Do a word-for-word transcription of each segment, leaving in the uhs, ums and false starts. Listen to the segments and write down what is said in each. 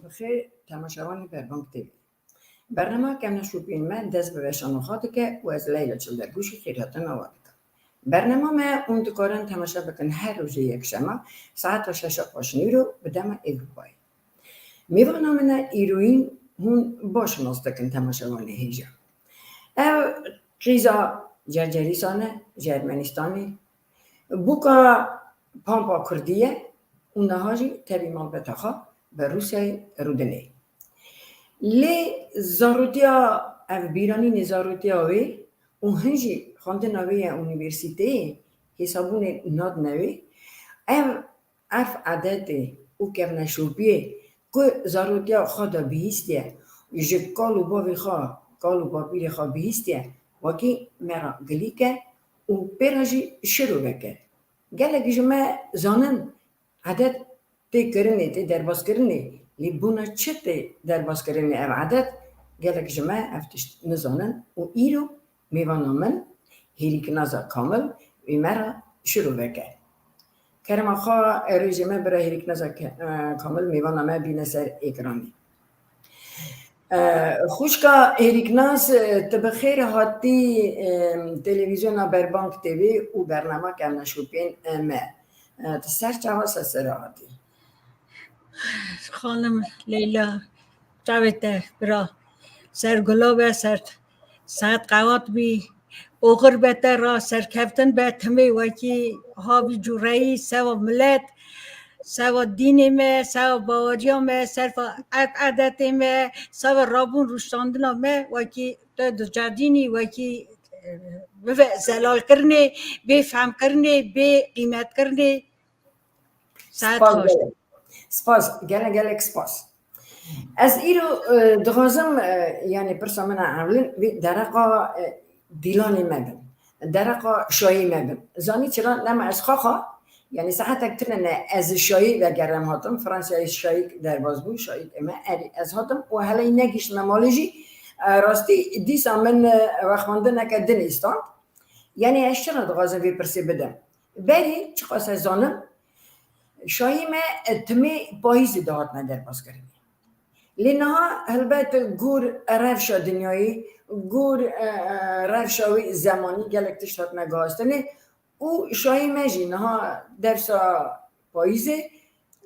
Bi xêr temaşevanê Berbang T V. Bernama Kevneşopiyên me dest bi weşana xwe dike û ez Leyla Çildergûşî xêrhatina we dikim. Bernama me hûn dikarin temaşe bikin her rojê yekşema saeta şeşa paşnîro bi dema Ewropayê. Mêvana min e îroyîn hûn baş nas dikin temaşevanê hêja. Ev qîza Cercerîsan e, ji Ermenistanê. Bûka pampa kurdî ye û niha jî tevî malbeta xwe bi Rûsyayê rûdinê. Lê zarotiya, ev bîranînê zarotiya wê û hin jî xwendina wê ya unîversîteyê hesabûnê nadine wê. Ev erf edetê û kevneşopiyê ku zarotiya xwe de bihîstiye, ji kal û bavê xwe, kal û bapîrê xwe bihîstiye, wekî me re gilîk e û pê re jî şirovek e. Gelek ji me zanin edet tê kirinê, tê derbazkirinê, lê bona çi tê derbazkirinê ev edet? Gelek ji me ev tişt nizanin û îro mêvana min Hêrîknaza Kamil wê me re şirovek e. Kerema xwe, rêjê me bira Hêrîknaza Ke-, e, Kamil mêvana me bîne ser êkranê. E, xwişka Hêrîknaz, e, tu bi xêr hatî, e, televîzyona Berbang T V û bernama Kevneşopiyên, e, me. E, tu ser çava ser sera hatî? Xanim Leyla, çavê te bira ser gula be, ser saet qewat bî, oxir be te ra, serkeftin be, timê wekî havî cûreyî, seva milet, seva dînê me, seva baweriya me, seva ed-, edetê me, seva rabûn rûştandina me, wekî te dicedînî, wekî, e, bibe zelalkirinê, bê fehmkirinê, bê qîmetkirinê. Saet Spas xweş. Gelek. Spas, gelek gelek spas. Ez îro, e, dixwazim, e, yani pirsa min a ewlin vê dereqa, e, dîlanê me bin. Dereqa şayê me bin. Zanî çira? Nema ez xaxa, yani saetek tune ne ez şayê vegerem hatim. Fransayê şayîk derbaz bû, şayîk eme erî ez hatim û heley negiştime malê jî, e, rastî dîsa min, e, wexwendineke din îstand. Yani ez çira dixwazim vê pirsê bidim? Berî çiqas ez zanim, şayî me, e, timê payîzê de hatine derbazkirinê. Lê niha helbet gor rewşa dinyayê, gor, e, e, rewşa wê zemanî gelek tişt hatine guhastinê û şayî me jî niha dersa payîzê,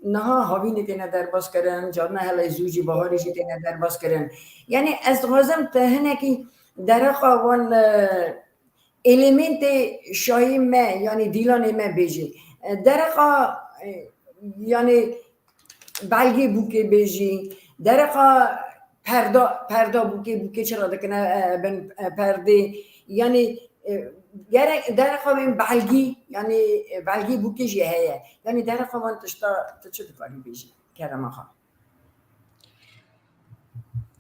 niha havînê têne derbazkirin, carna helê zû jî baharê jî têne derbazkirin. Yani ez dixwazim te hinekî dereqa wan, e, elementê şayê me, yani dîlanê me bêjî. E, dereqa, e, yani belgê bûkê bêjî, dereqa perda, perda bûkê, bûkê çira dikine, e, bin, e, perdê. Yani, e, gerek dereqa bên belgî, yani, e, belgê bûkê jî heye. Yani dereqa wan tişta tu çi dikarî bêjî? Kerema xwe.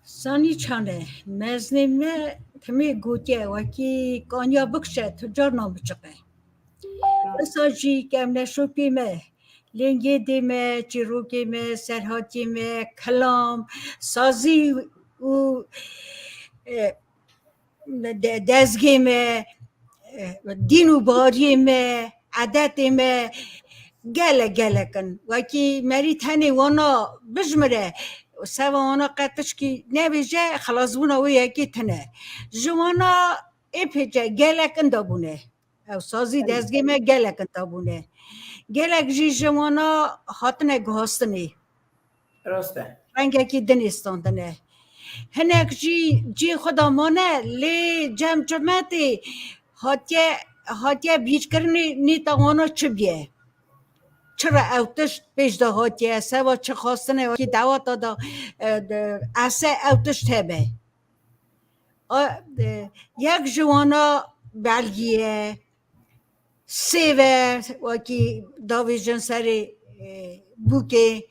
Zanî çane, meznê me timê gotiye, wekî kaniya bikişe, tu carna biçiqe. Wisa jî kevneşopê me, lêngê dê me, çîrokê me, serhatiyê me, kilam, sazî û, e, de-, dezgê me, e, dîn û bariyê me, edetê me gelek gelek in. Wekî merî tenê wana bijmire, seva wana qet tişkî nebêje, xilasbûna wê yekê tune. Ji wana ê pêce gelek inda bûne. Ew sazî dezgê me gelek inda bûne. Gelek jî ji wana hatine guhastinê. Rast e. Rengekî dinê standine. Hinek jî cî xwe da mane, lê cem cimetê hatiye, hatiye bîrkirinê nîta wana çi biye. Çira ew tişt pêş de hatiye, seva çi xwastine, wekî dawata da, e, de, ese ew tişt hebe. A, e, yek ji wana belgî ye, sêv e, wekî davêjin serê, e, bûkê,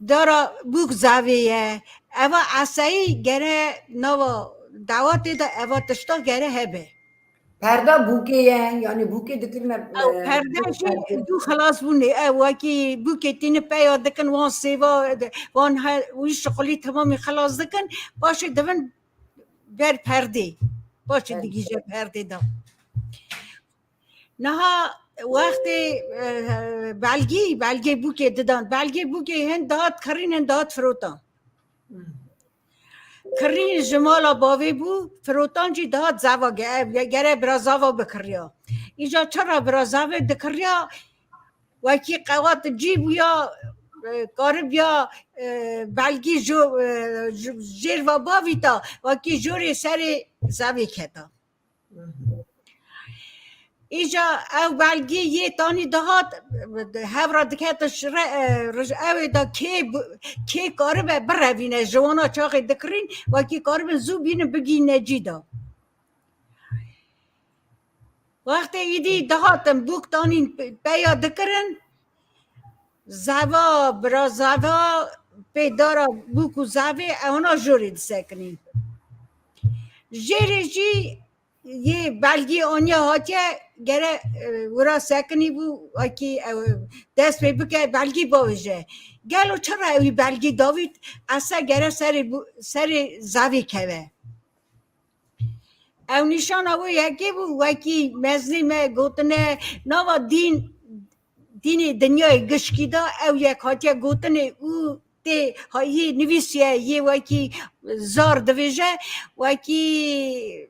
dara bûk zavê ye. Eva eseyî gere nava dawatê de eva tişta gere hebe. Perda bûkê ye, yani bûkê dikirine, Ew e, perde jî perde. Du xilas bûnê. Ew wekî bûkê tîni peya dikin, wan sêva, wan he-, wî şixulî temamî xilas dikin, paşê divin ber perdê. Paşê Evet. digîje perdê de. Niha, wextê, e, belgî, belgê bûkê didan. Belgê bûkê hin dihat kirîn, hin dihat firotan. Kirîn ji mala bavê bû, firotan jî dihat zava ge-, ge-, gere bira zava bikiriya. Îca çira bira zavê dikiriya, wekî qewat cî bûya, e, karibiya, e, belgî jo-, e, j-, jêr va bavîta, wekî jorê serê zavê keta. Îca ew belgî yê tanî dihat, hev re dikete şire, e, rij-, ew ê da kê bu-, kê karibe birevîne, ji wana çaxê dikirîn, wekî karibin zû bînin bigîne cî da. Wextê îdî dihatin bûk tanîn pe-, peya dikirin, zeva, bira zeva, pê dara bûk û zevê ewna jorê disekinîn. Jêrê jî yê belgî aniye hatiye gere, e, wira sekinî bû, wekî, e, dest pê bike belgî bavêje. Gelo çira ewî belgî davît, ese gere serê bu-, serê zevê keve. Ew nîşana wê yekê bû, wekî mezinê me gotine, nava dîn, dînê dinyayê gişkî de ew yek hatiye gotinê û tê ha-, yê nivîsiye, yê wekî zar divêje, wekî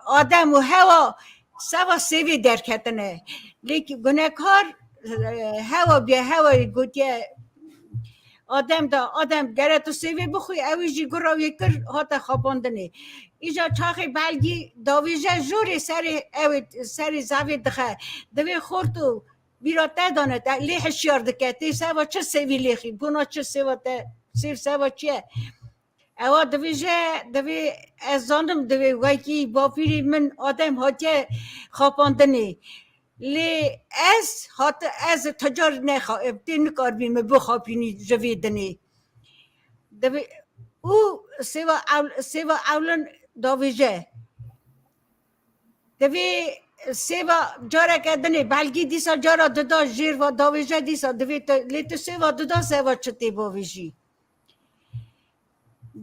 Adem û Hewa seva sêvê derketine. Lê gunekar, e, Hewa bûye, Hewayê gotiye, Adem da, Adem, gere tu sêvê bixwî, ew jî gura wê kir, hate xapandinê. Îca çaxê belgî davêje jorê serê ew ê, serê zevê dixe. Divê xort û bîra te dane, te lê hişyar dike. Tê seva çi sêvî lêxî, bona çi seva te, sêv seva çi ye? Ewa divêje, divê ez zanim, divê wekî bapîrê min Adem hatiye xapandinê. Lê ez hati, ez ti car nexa-, tê nikaribî min bixapînî ji vê dinê. Divê, û sêva ewl-, sêva ewlin davêje. Divê sêva careke dinê, belgî dîsa cara dida jêr va davêje dîsa, divê tu, lê tu sêva dida seva çi tê bavêjî?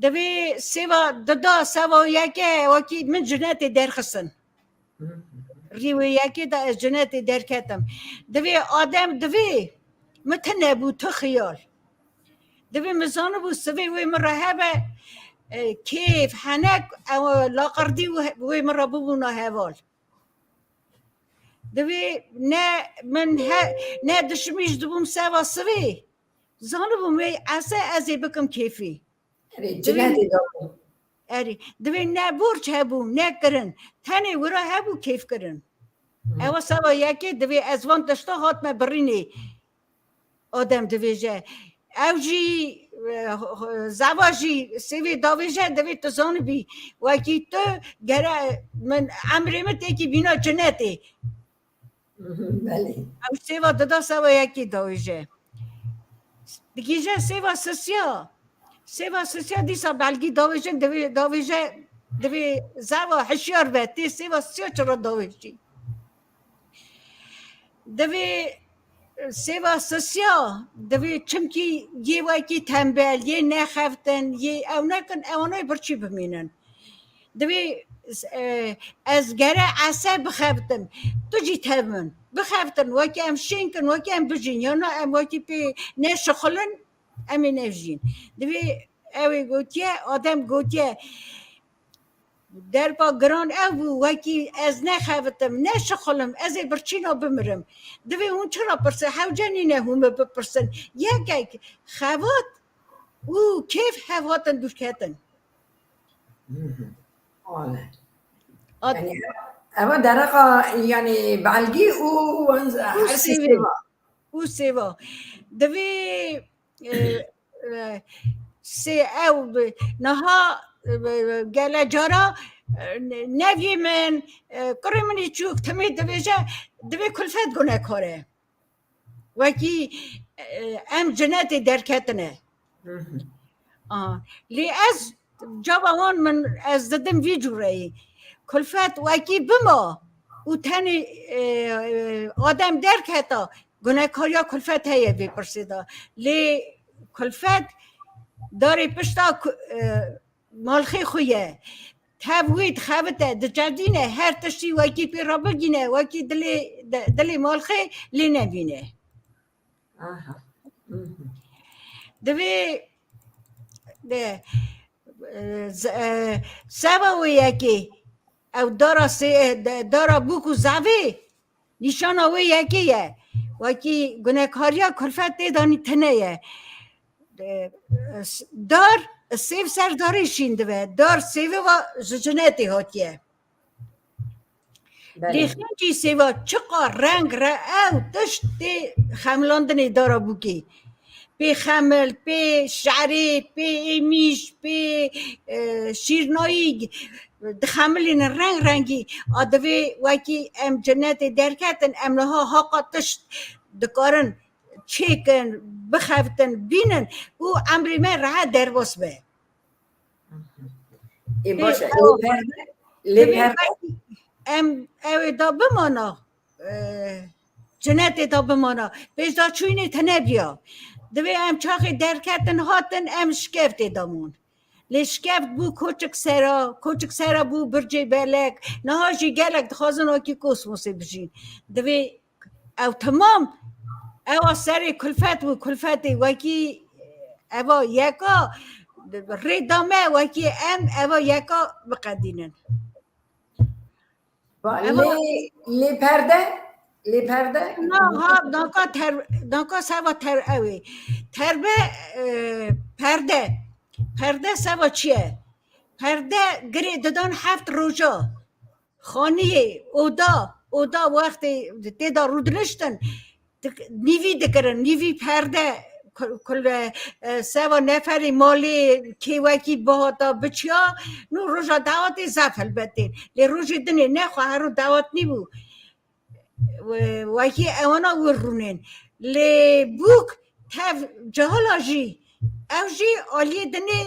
Divê sêva dida seva yeke wekî min cinetê derxistin. Rî wê yekê de ez cinetê derketim. Divê Adem divê min tune bû, tu xiyal. Divê min zanibû sivê wê min re hebe, e, kêf, henek, ew laqirdî wê min re bibûna heval. Divê ne min he-, ne dişimî ji dibûm seva sivê. Zanibûm wê ese ez ê bikim kêfî. Erê, Divê cinetê de bû. Erê, divê ne borc hebû, ne kirin. Tenê wira hebû kêf kirin. Hmm. Ewa seba yekê divê ez van tişta hatme birînê. Adem divêje. Ew jî, e, zava jî sêvê davêje, divê tu zanibî. Wekî tu gere min emrê min têkî bîna cinetê. Belê. Ew sêva dida seba yekê davêje. Digihîje sêva sisiya. Sêva sisiya dîsa belgî davêje, divê, davêje, divê zava hişyar be. Tê sêva sisiya çira davêjî? Divê sêva sisiya, divê çimkî yê wekî tembel, yê nexeftin, yê ew nekin, ewanayê birçî bimînin. Divê, e, ez gere ese bixebitim. Tu jî tev min. Bixebitin, wekî em şên kin, wekî em bijîn. Ya na em wekî pê neşixulin, em ê nevjîn. Divê ew ê gotiye, Adem gotiye, derba giran ew bû, wekî ez nexebitim, neşixulim, ez ê birçîna bimirim. Divê hûn çira pirsin? Hewce nîne hûn min bipirsin. Yekek xebat û kêf hev hatin dûrketin. Mhm. Ane. Ad- Yani, eva dereqa, yani, belgî û Û her sêvê. Sêva. Û sêva. Divê, e, e, sê ew bi-, niha, e, gele cara, e, ne-, neviyê min, e, kurê min î çûk timê divêje, divê kulfet gunekar e. Wekî, e, em cinetê derketine. Hı hı. A, lê ez caba wan min ez didim vî cûreyî. Kulfet wekî bima û tenê, e, e, Adem derketa, gunekariya kulfet heye vê pirsê de. Lê kulfet darê pişta ku-, e, malxê xwe ye. hev wê dixebite, dicevdîne, her tiştî wekî pê re bigîne, wekî dilê, di-, dilê malxê lê nebîne. Aha. Mhm. Divê, de, e, z-, e, seva wê yekê, ew dara sê-, e, de-, dara bûk û zevê, nîşana wê yekê ye. Wekî gunekariya kulfet tê de nî tune ye. E, s-, dar, sêv ser darê şîn dibe. Dar sêvê ve ji cinetê hatiye. Lê Belê. Xencî sêva çiqa reng re ew tişt tê xemilandinê dara bûkê. Pê xemil, pê şerê, pê êmîş, pê, e, şîrnayî dixemilînin reng rengî. A divê wekî em cinetê derketin, em niha haqa tişt dikarin çêkin, bixebitin, bînin û emrê me rehet derbas be. Ê, baş e. Lê perde, lê perde. Em ew ê da bimana, e, cinetê da bimana. Pêşda çûyînê tune biya. Divê em çaxê derketin hatin, em şikeftê da mûn. Lê şikeft bû koçik sera, koçik sera bû bircê belek. Niha jî gelek dixwazin wekî kosmosê bijîn. Divê ew temam, ewa serê kulfet bû, kulfetê wekî eva yeka rê da me, wekî em eva yeka biqedînin. Ba, Eva lê, lê perde, lê perde. Na, ha, naka ter-, naka seva ter-, ew ê. Terbe, e, perde. Perde seva çi ye? Perde girê didan heft roja. Xaniyê, oda, oda wextê tê de rûdiniştin, dik-, nîvî dikirin, nîvî perde, kul-, kul-, e, seva neferê malê kê wekî bihata biçiya, nû roja dawetê zaf helbetê. Lê rojê dinê nexwe her roj dawet nîbû. We-, wekî ewana wir rûnên. Lê bûk tev cihila jî, ew jî aliyê dinê,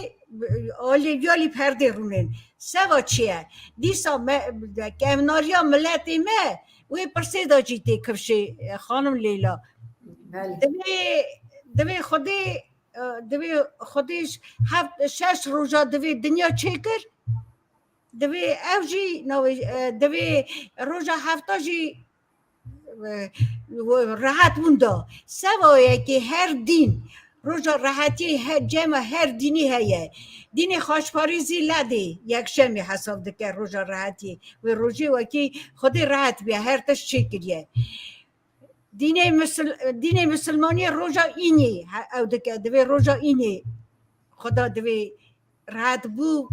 aliyê yalî perdê rûnên. Seva çi ye? Dîsa me, kevnariya miletê me, wê pirsê de jî tê kifşê, e, xanim Leyla. Belê. Divê, divê Xwedê, e, divê Xwedê ş-, heft, şeş roja divê dinya çêkir. Divê ew jî navê, e, divê roja hefta jî, e, rehet winda. Seva yekê her dîn roja rehetiyê he-, cema her dînî heye. Dînê xaçparêzî ledê yekşemê hesab dike roja rehetiyê. Wê rojê wekî Xwedê rehet biye, her tişt çêkiriye. Dînê misil-, dînê misilmaniyê roja înê he-, ew dike, divê roja înê Xweda divê rehet bû,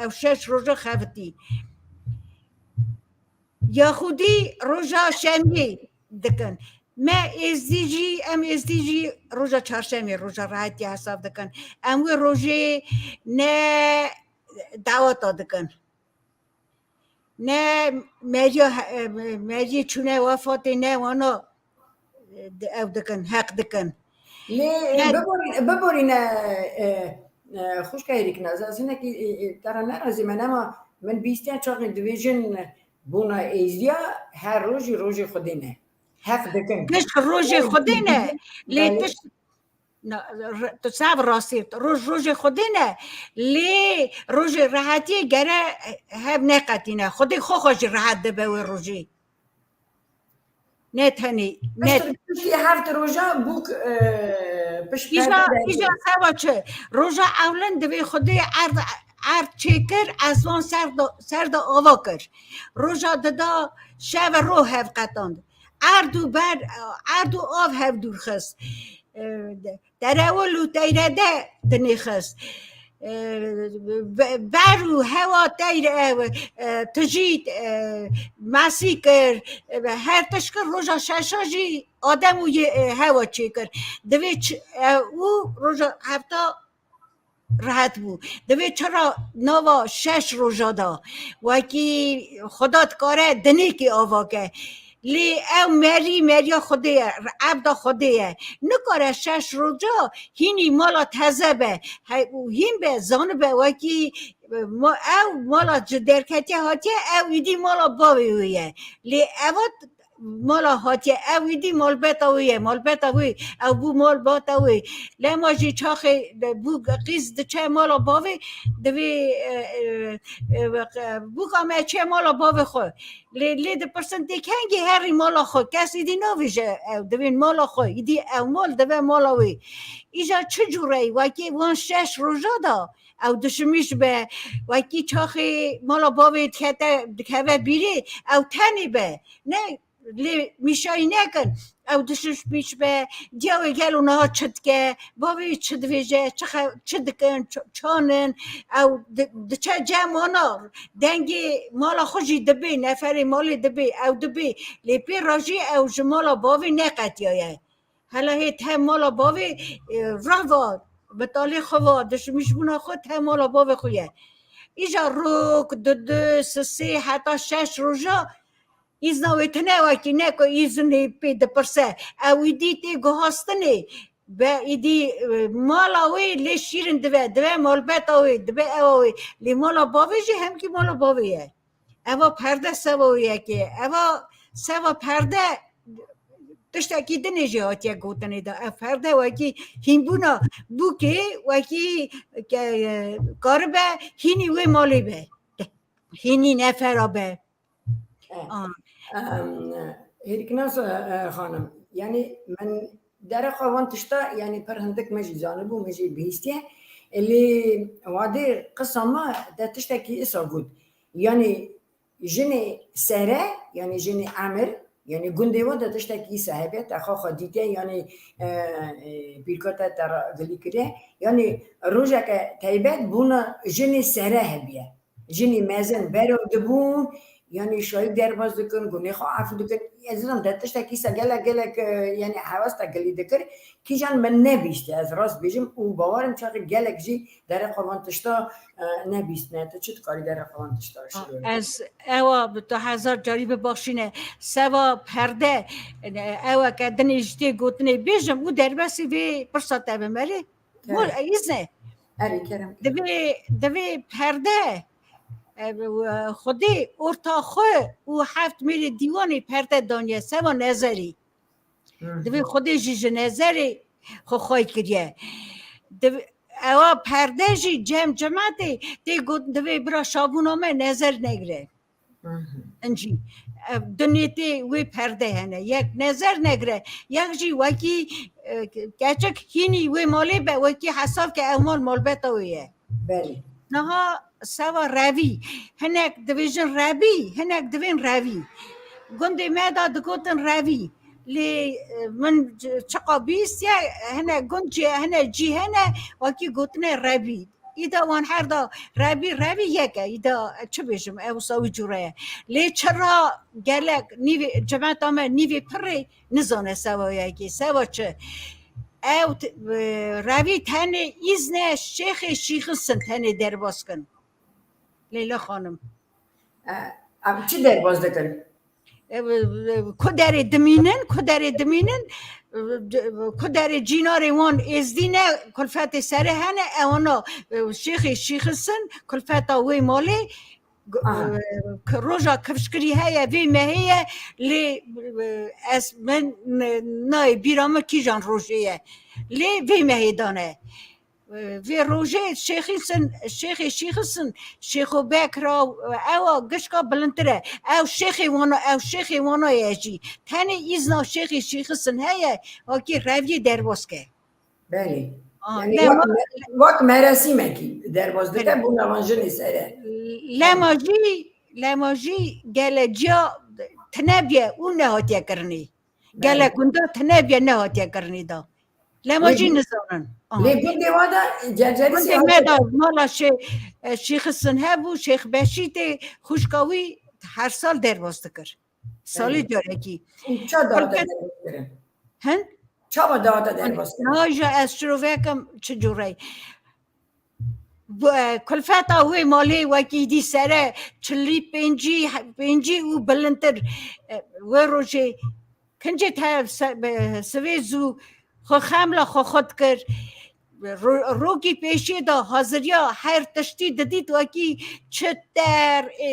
ew şeş roja xevitî. Yahûdî roja şemiyê dikin. Me êzdî jî, em êzdî jî roja çarşemê roja rehetiyê hesab dikin. Em wê rojê ne daweta dikin. Ne meriya he-, e, meriyê çûne wefatê ne wana, e, di-, ew dikin, heq dikin. Lê, e, Ne- biborî-, biborîne, e, e, xwişka Hêrîkna, ez, ez hinekî, e, e, te re nerazî me, nema min bîstiya çaxê dibêjin, bona êzdiya her rojî rojê Xwedê ne. Heq dikin. Tişt rojê Xwedê ne. Lê Belê. tişt Na, r-, tu sav rastî, roj rojê Xwedê ne, lê rojê rehetiyê gere hev neqetîne. Xwedê xwe xwe jî rehet dibe wê rojê. Ne tenê, ne Pişt, piştî heft roja bûk, e, pişt Îja, perde îja derkeve. Seva çi? Roja ewlin divê Xwedê erd, erd çêkir, ezvan ser de, ser de ava kir. Roja dida şev ro hev qetand. Erd û ber, erd û av hev dûr xist. E, de-, Derewil û teyrede dinêxist. E, be-, ber û hewa teyr, e, e, tijî, e, mesî kir, e, her tişt kir, roja şeşa jî Adem û yê, e, hewa çêkir. Divê çi-, e, û roja hefta rehet bû. Divê çira nava şeş roja da, wekî Xweda dikare dinêkê ava ke. Lê ew merî, meriya Xwedê ye, ebda Xwedê ye. Nikare şeş roja hînî mala teze be. Hey, û hîn be, zanibe wekî, e, ma-, ew mala ji derketiye hatiye, ew îdî mala bavê wê ye. Lê eva t-, mala hatiye, ew îdî malbeta wê ye, malbeta wê, ew bû malbata wê. Lema jî çaxê bû qîz diçe mala bavê, divê, e, e, e, bûka me çe mala bavê xwe. Lê, lê dipirsin tê kengî herî mala xwe, kes îdî navêje ew, divên mala xwe, îdî ew mal dibe mala wê. Îja çi cûre ye, wekî wan şeş roja da, ew dişimîş be, wekî çaxê mala bavê dikete, dikeve bîrê, ew tenê be. Ne, lê mîşayî nekin. Ew dişimîş be, diya wê gelo niha çi dike, bavê wî çi divêje, çi xe-, çi dikin, çi, çan in, ew di-, diçe cem wana, dengê mala xwe jî dibê, neferê malê dibê, ew dibê, lê pê re jî ew ji mala bavê neqetiyaye. Hela hê te mala bavê, e, rava, bi talê xwe va, dişimîşbûna xwe te mala bavê xwe ye. Îja rok, dudu, sisê, heta şeş roja îzna wê tine wekî ne ku îzin lê pê dipirse. Ew îdî tê guhastinê. Be îdî, e, mala wê lê şîrin dibe, dibe malbeta wê, dibe ewa wê. Lê mala bavê jî hemkî mala bavê ye. Eva perde seva wê yekê. Eva seva perde tiştekî dinê jî hatiye gotinê de. Ev perde wekî hînbûna bûkê, wekî ke-, karibe hînî wê malê be. Hînî nefera be. Eh, Ah. em, Hêriknas, eh, xanim, yani min dereqa van tişta, yani pir hindik me jî zanibû, me jî bihîstiye. Lê wadê qisa me de tiştekî isa got. Yani jinê sere, yani jinê emir, yani gundê we de tiştekî îsa hebe, te xwe xwe dîtiye, yani, e, e, pîrka te te re gilî kiriye. Yani rojeke teybet bûna jinê sere hebiye. Jinê mezin berew dibûn, yani şayî derbas dikin, gunê xwe efû dikin. Ez dizanim te tiştekî îsa gelek, gelek, e, yani hewes te gilî dikir. Kîjan min nebîst, ez rast bêjim û bawerim çaxê gelek jî dereqa van tişta, e, nebîstine. Tu çi dikarî dereqa van tişta şirove? Ez ewa bi tu hezar carî bibexşîne. Seva perde, e, ewa ke dinê ji tê gotinê bêjim û derbasî vê pirsa te bim erê. Kerem. Bol, e, îzne. Erê, kerem, kerem. Divê, divê perde, e, Xwedê orta xwe û heft mêrê dîwanê perde daniye. Seva nezerî. Hı hı. Divê Xwedê jî ji nezerê xwe xwey kiriye. Div-, ewa perde jî cem cematê tê got, divê bira şabûna me nezer negire. Hı hı. Encî, ev du nêtê wê perde hene. Yek nezer negire, yek jî wekî, e, keçik hînî wê malê be, wekî hesab ke ew mal malbeta wê ye. Belê. Niha seva revî. Hinek dibêjin rebî, hinek divên revî. Gundê me de digotin revî. Lê, e, min c-, çiqa bîstiye, hene gund cî, hene cî hene, wekî gotine rebî. Îda wan her da rebî, revî yek e. Îda çi bêjim, ew wisa wî cûre ye. Lê çira gelek nîvê, cemeta me nîvê pirê nizane sewa yekê, sewa çi? Ew t-, e, revî tenê îzne şêxê şîxis in tenê derbas kin. Leyla Xanim. E, em çi derbas dikin? E, e, ku derê dimînin, ku derê dimînin, e, ku derê cînarê wan êzdî ne, kulfetê serê hene, ewana, e, şêxê şîxis in, kulfeta wê malê, g-, Aha. e, k-, roja kifşkirî heye, vê mehê ye, lê, e, ez, min, n-, nayê bîra min kîjan rojê ye. Lê vê mehê dane. Vê rojê şêxîsin, şêxê şîxisin, şêxo bek ra, ewa gişka bilindtir e. Ew şêxê wana, ew şêxê wana ye jî. Tenê îzna şêxê şîxisin heye, wakî reviyê derbas ke. Belê. Aa, Yani ne wek ma- me-, wek meresîmekî derbas dike, Belê. Bûna van jinê sere. Lema jî, lema jî gele ciya tine biye û nehatiye kirinê. Belê. Gelek gunda tine biye nehatiye kirinê da. Lema Lê jî gund-, nizanin. Aha. Lê gundê wa da cercerî Gundê me da mala şê-, e, Şêxisin hebû, Şêx Beşîtê, xwişka wî her sal derbas dikir. Salê Belê. Carekî. Û ça da Kulfet- derbas kirin? Hin? Çawa da derbas kirin? Niha jî ez şirovekim çi cûrey. Bu, e, kulfeta wê malê wekî dî sere çilî pêncî, pêncî û bilindtir, e, wê rojê kincê te se-, be-, sivê zû xwe xemla xwe xwe dikir. ro-, rokî pêşê de haziriya her tiştî didît wekî çi ter, ê,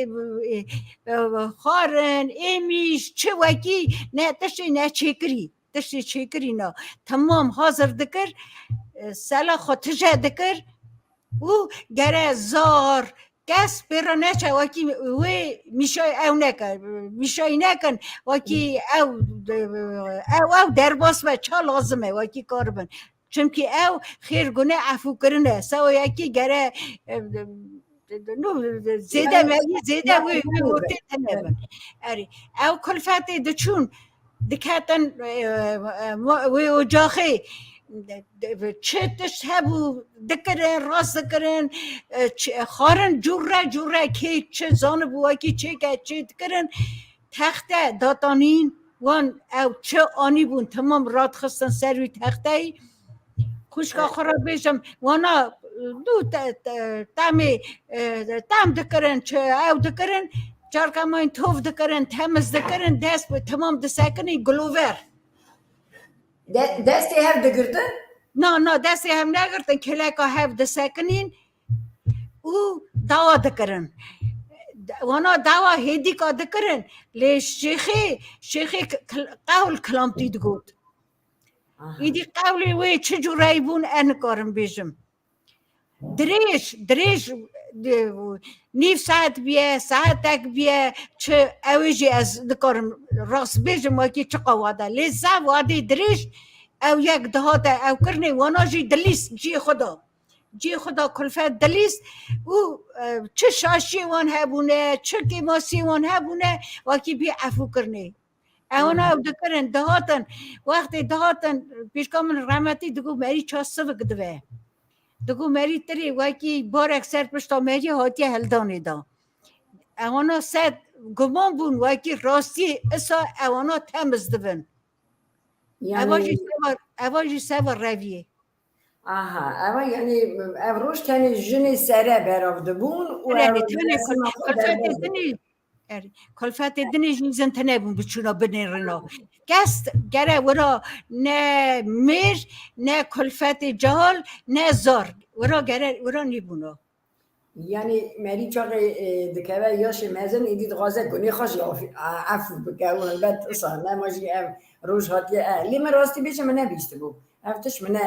ê, ê, xwarin, êmîş, çi wekî ne tiştê neçêkirî, tiştê çêkirî na. Temam hazir dikir, e, sela xwe tije dikir û gere zar kes pê re neçe wekî wê mîşay ew neke, mîşayî nekin, wekî ew, ew, ew derbas be, ça lazim e, wekî karibin. Çimkî ew xêr gune efû kirine. Sewa yekî gere, e, e, nû, zêde merî, zêde wê, wê ortê tine bin. Erê, ew kulfetê diçûn, diketin, e, e, wê ocaxê, çi tişt hebû dikirin, rast dikirin, e, çi, xwarin cûre cûre kê çi zanibû wekî çêke çê dikirin, texte datanîn, wan ew çi anîbûn, temam radixistin ser wî texteyî. Xwişka xwe re bêjim, wana, e, du te-, te-, temê, e, tem dikirin, çi ew dikirin, carka mayîn tov dikirin, temiz dikirin, dest bi temam disekinî gilover. De-, destê hev digirtin? Na, na, destê hev negirtin, keleka hev disekinîn û dawa dikirin. Wana dawa hêdîka dikirin, lê şêxê, şêxê k-, kil-, qewl kilamtî digot. Aha. Îdî qewlê wê çi cûreyî bûn, ez nikarim bêjim. Dirêj, dirêj, e, nîv saet biye, saetek biye, çi ew ê jî ez nikarim rast bêjim, wekî çiqa wade. Lê zaf wadê dirêj ew yek dihate ew kirinê, wana jî dilîst ciyê xwe da. Ciyê xwe da kulfet dilîst û, e, çi şaşiyê wan hebûne, çi kêmasiyê wan hebûne, wekî bî efû kirinê. Ewana ew dikirin, dihatin, wextê dihatin, pîşka min rehmetî digot, merî ça sivik dibe. Digot, merî tirê wekî barek ser pişta merî hatiye hildanê da. Ewana sed guman bûn, wekî rastî isa ewana temiz dibin. Eva jî seva, eva jî seva reviyê. Aha, eva, yanî, ev roj tenê jinê sere berav dibûn û ev tenê kulfetê dinê, er, kulfetê dinê jî zin tine bûn biçûna binêrina. Kes gere wira ne mêr, ne kulfetê cahil, ne zar. Wira gere, wira nîbûna. Yanî merî çaxê, e, dikeve yaşê mezin, êdî dixwaze gunê xwe jî afî-, a-, efû bike û helbet isa nema jî ev roj hatiye. E, lê min rastî bêje min nebîstibû. Ev tişt min ne,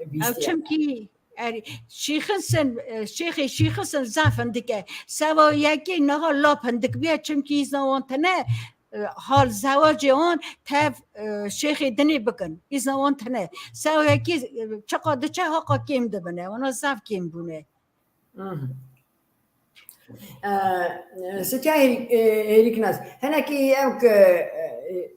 e, bîstiye. Ew çimkî, erê, şîxinsin, e, şêxê şîxinsin zaf hindik e. Sewa yekê niha lap hindik bûye, çimkî îzna wan tine, e, hal zewacê wan tev, e, şêxê dinê bikin. Îzna wan tine. Sewa yekê, e, çiqa diçe haqa kêm dibine. Wana zaf kêm bûne. Mhm. E, Sitya Hêrî-, e, Hêrîknas. Hinekî ew ki, e,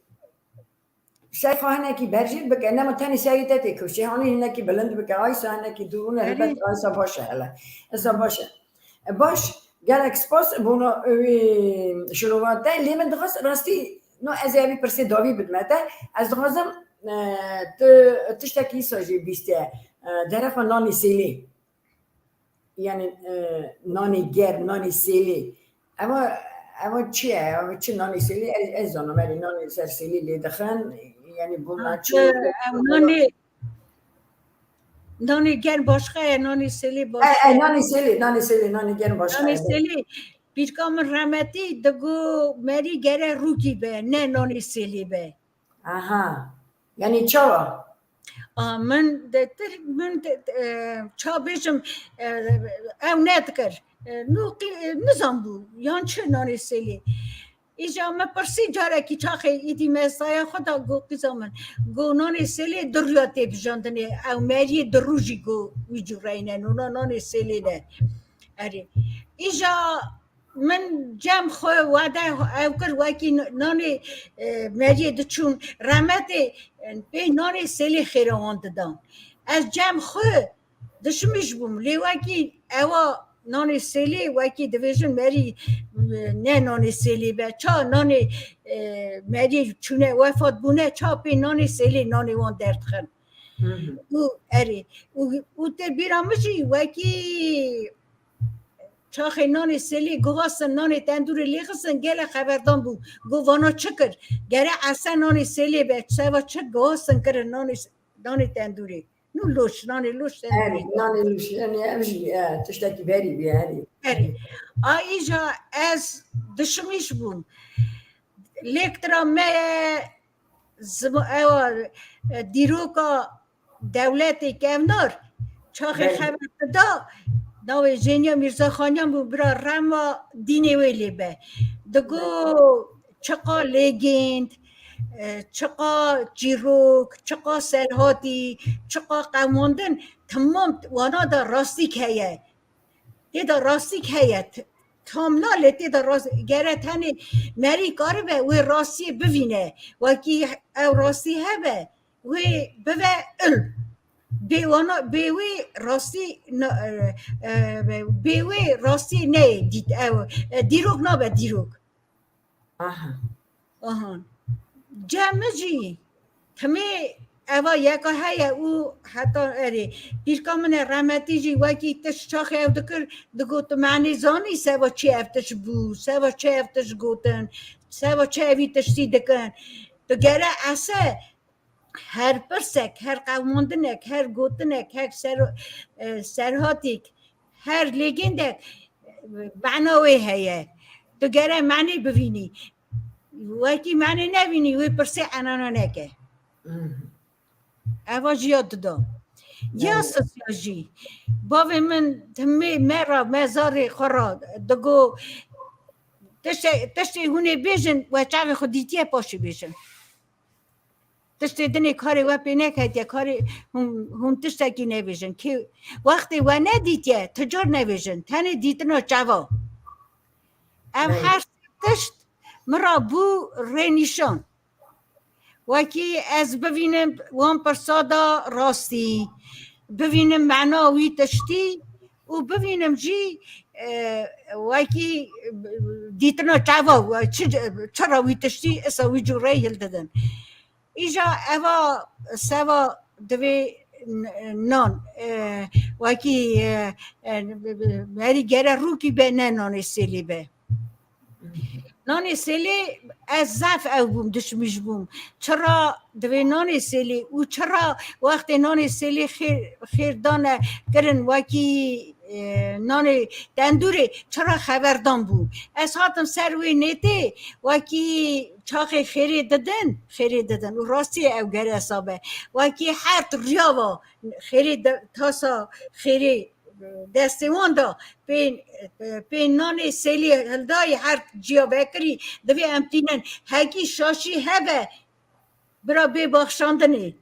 ser xwe hinekî berjêr bike, nema tenê serê te tê kuşê, hanî hinekî bilind bike, aysa hinekî dûr rûne, helbet aysa baş e hele. Isa baş e. E, baş, gelek spas bona wî şirovate, lê min dixwest rastî, no, ez ê evî pirsê dawî bidime te. Ez dixwazim, e, tu tiştekî îsa jî bîstiye. E, dere xwe nanê sêlê. Yanî, e, nanê germ, nanê sêlê. Eva, eva çi ye? Eva çi nanê sêlê? Ez, ez zanim, erê nanê ser sêlê lê dixin. Yanî bûna çi? Ev nanê, nanê germ başqa ye, nanê sêlê başqa ye. E, e, nanê sêlê, nanê sêlê, nanê germ başqa ye. Nanê sêlê, pîrka min rehmetî digo merî gere rûkî be, ne nanê sêlê be. Aha. Yanî çawa? A, min de tir, min de, e, ça bêjim, e, ew nedikir. E, nû qî-, e, nizanbû, yan çi nanê sêlê. Îja me pirsî carekî çaxê îdî me saya xwe da go qîza min. Go nanê sêlê du rûya tê bijandinê, ew meriyê du rû jî go wî cûreyne, nûna nanê sêlê ne. Erê. Îja min cem xwe wade ew kir wekî n-, nanê, e, meriyê diçûn, rehmetê, e, pê nanê sêlê xêra wan didan. Ez cem xwe dişimîş bûm, lê wekî ewa nanê sêlê, wekî divêjin merî, e, ne nanê sêlê be, ça nanê, e, meriyê çûne wefat bûne, ça pê nanê sêlê nanê wan derdixin. Hı hı. Û erê, û, û te bîra min jî wekî çaxê nanê sêlê guhastin, nanê tendûrê lêxistin, gelek xeberdan bû. Got, vana çi kir? Gere ese nanê sêlê be, seva çi guhastin kirin nanê s-, nanê tendûrê. Nû Loş, nanê loş. Erê, nanê loş, yanî ev jî e, tiştekî berî bî, erê. Erê. A îja ez dişimîş bûm. Lêktira me zima ewa e, dîroka dewletê kevnar çaxê xeber dida, navê Jêniya Mîrza Xanyan bû, bira rema dînê wê lê be. Digo çiqa lêgênd, e, çiqa çîrok, çiqa serhatî, çiqa qewmandin, temam wana de rastîk heye. Tê de rastîk heye. Tam na lê tê de rast, gere tenê merî karibe wê rastiyê bivîne. Wekî ew rastî hebe, wê bive il. Bê wana, bê wê rastî, bê wê rastî neyê dît ew. E, dîrok nabe dîrok. Aha. Aha. Cem jî timê eva yeka heye û heta erê pîrka min e rehmetî jî wekî tişt çaxê ew dikir, digot, tu menê zanî seba çi ev tişt bû, seba çi ev tişt gotin, seba çi evî tiştî dikin. Tu gere ese her pirsek, her qewmandinek, her gotinek, her ser, e, serhatîk, her lêgêndek, e, mena wê heye. Tu gere menê bivînî. Wekî menê nevînî, wê pirsê enana neke. Eva jî ya dida. Ya sisya jî. Bavê min timê me ra, mezarê xwe ra digo, tiştê, tiştê hûn ê bêjin, we çavê xwe dîtiye, paşê bêjin. Tiştê dinê karê we pê neketiye, karê hûn, hûn tiştekî nebêjin. Kê wextê we nedîtiye, ti car nebêjin. Tenê dîtina çava. Ev her sê tişt min ra bû rênîşan. Wekî ez bivînim wan pirsa da rastî, bivînim mena wî tiştî û bivînim jî, e, wekî, e, dîtina çava, çi, çira wî tiştî, isa wî cûreyî hildidin. Îja eva seva divê n-, nan, e, wekî, e, e, herî gere rûkî be, ne nanê sêlî be. Nanê sêlê ez zaf ew bûm, dişmîş bûm. Çira divê nanê sêlê û çira wextê nanê sêlê xêr, xêr dane kirin wekî, e, nanê tendûrê, çira xeberdan bû. Ez hatim ser wê nêtê, wekî çaxê xêrê didin, xêrê didin û rastî ew geresa be. Wekî her riya va xêrê de, tasa xêrê destê wan da pê, pê nanê sêlî hildayî her ciya vekirî, divê em tînin. Hekî şaşî hebe, bira bê baxşandinê.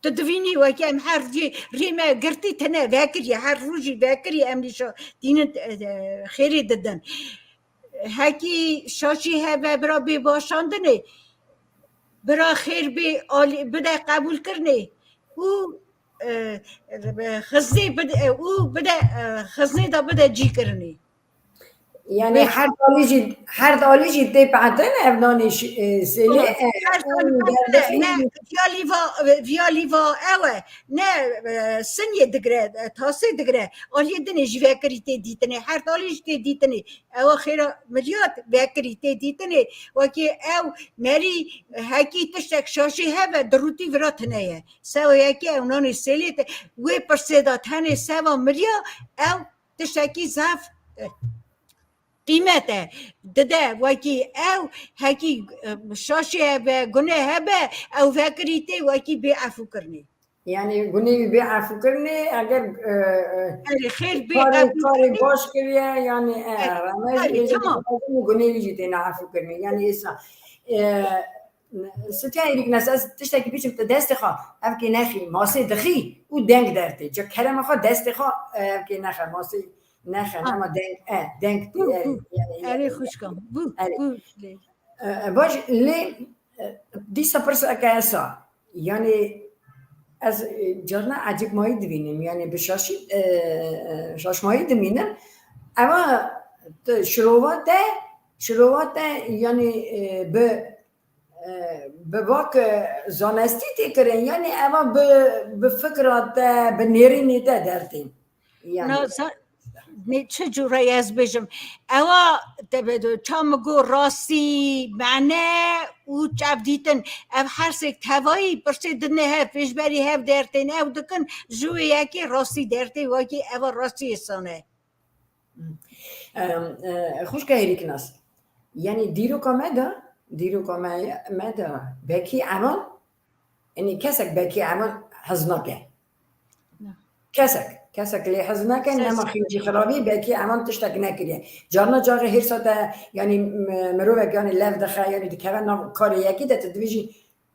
Tu divînî wekî em her cî rî me girtî tine vekirî, her rojî vekirî em nîşa tînin, e, e, xêrê didin. Hekî şaşî hebe, bira bê baxşandinê, bira xêr bê alî, bide qebûlkirinê û, e, e, xiznê bide, e, û bide, e, xiznê de bide cîkirinê. Yani her dalî jî, her dalî jî tê petin ev nanê şi-, e, sêlê, e, her dalî petin, ne, viya lîva, viya lîva ew e, ne, e, sinyê digire, e, tasê digire, aliyê dinê jî vekirî tê dîtinê, her dalî jî tê dîtinê. Ewa xêra miliyat vekirî tê dîtinê, wekî ew merî hekî tiştek şaşî hebe, dirûtî vira tine ye. Sewa yekê ew nanê sêlê te, wê pirsê de tenê sewa miliya ew tiştekî zaf, eh, qîmet e. Dide wekî ew hekî, eh, şaşî hebe, gune hebe, ew vekirî tê wekî bê efûkirinê. Yani gunê wî bê efûkirinê, eger, e, e, Erê, xêr bê karê, karê qebûlkirinê. Baş kiriye, yani, e, Erê, remez erê, bêje tamam. Gunê wî jî têne efûkirinê. Yani êsa, e, Sitya Êrîk Nes, ez tiştekî biçim, tu destê xwe, ev kê nexî, masê dixî û deng dertê. Çi kerema xwe destê xwe, e, ev kê nexe, masê nexe, Ha. Ama deng, e, deng tê, Bû, e, bû. Yani, Erê yani, xwişka, bû, erê. Bû lê. E, e, baş, lê, e, dîsa pirseke esa. Yani ez, e, carna ecibmayî dibînim. Yani bi şaşî, e, e, şaşmayî dibînim. Eva tu şirova te, şirova te yani, e, bi, e, bi vak, e, zanestî tê kirin. Yani eva bi, bi fikra te, bi nêrînê te dertên. Yani. Na, za-, Ne çi cure ez bêjim? Ewa te be-, ça min got rastî, mane û çavdîtin. Ev her sêk tevayî pirsê dine hev, pêşberî hev dertên ew dikin, ji wê yekê rastî dertê wekî eva rastî sane. Em, e, xwişka Hêrîkinas. Yanî dîroka me de, dîroka me, me de Bekî Eman, yanî kesek Bekî Eman hez nake. Kesek, kesek lê hez nake, nema xîncî xirabî, Bekî Eman tiştek nekiriye. Carna carê hêrsa te, yanî, m-, mirovek, yanî, lev dixe, yanî, dikeve nav karê yekî de, tu divê jî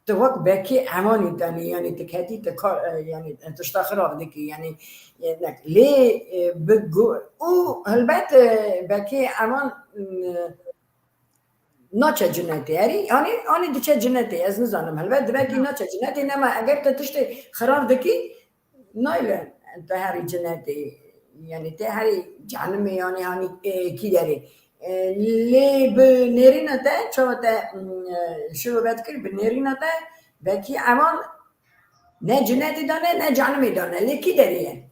tu wek Bekî Emanî danî, yanî, tu ketî, tu kar, e, yanî, tişta xirab dikî, yanî, e, ne-, lê, e, bi gu-, û helbet, e, Bekî Eman, m-, naçe cinetê. Erî, anî, anî diçe cinetê, ez nizanim. Helbet, divekî naçe cinetê, nema eger te tiştê xirab dikî, nayle te herî cinetê. Yanî te herî cehenimê, yanî hanî, e, kî derê. E, lê bi nêrîna te, çawa te, mm, e, şive vedikir, bi nêrîna te, Bekî Eman ne cinetê dane, ne cehenimê dane. Lê kî derê ye?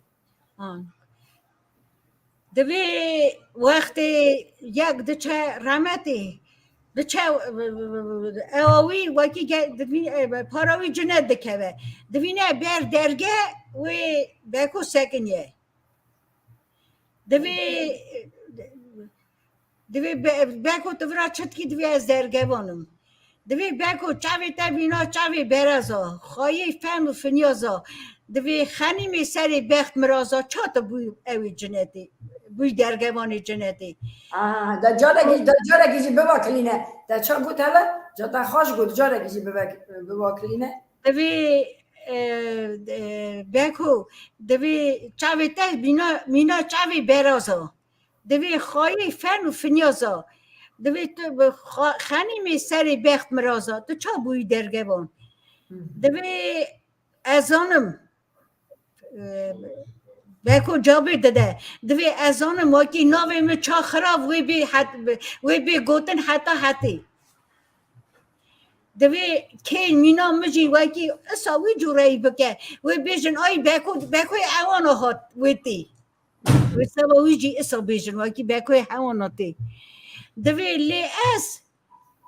Divê wextê yek diçe remetê, diçe ewa wî wekî ge-, divî-, e, para wî cinet dikeve. Divîne ber derge wê Beko sekiniye. Divê, divê be-, Beko tu vira çitkî divê ez dergevanim. Divê Beko çavê te bîna çavê beraza, xayê fen û finyaza, divê xenîmê serê bext miraza, ça tu bû ewê cinetê, bûy dergevanê cinetê. Aha, da carekî, da carekî jî bivakilîne. Te ça got hele? Ca te xweş got, carekî jî bivak-, bivakilîne. Divê, e, e, Beko, divê çavê te bîna, mîna çavê beraza. Divê xayê fen û finyaza. Divê tu bi xa-, xenîmê serê bext miraza. Tu ça bûyî dergevan? Divê ez zanim, e, Beko cavê dide. Divê ez zanim wekî navê min ça xirav wê bê het-, wê bê gotin heta hetê. Divê kê mîna min jî wekî isa wî cûreyî bike. Wê bêjin ay Beko, Bekoyê ewana hat wê tê. Wê seba wî jî isa bêjin, wekî Bekoyê hewana tê. Divê lê ez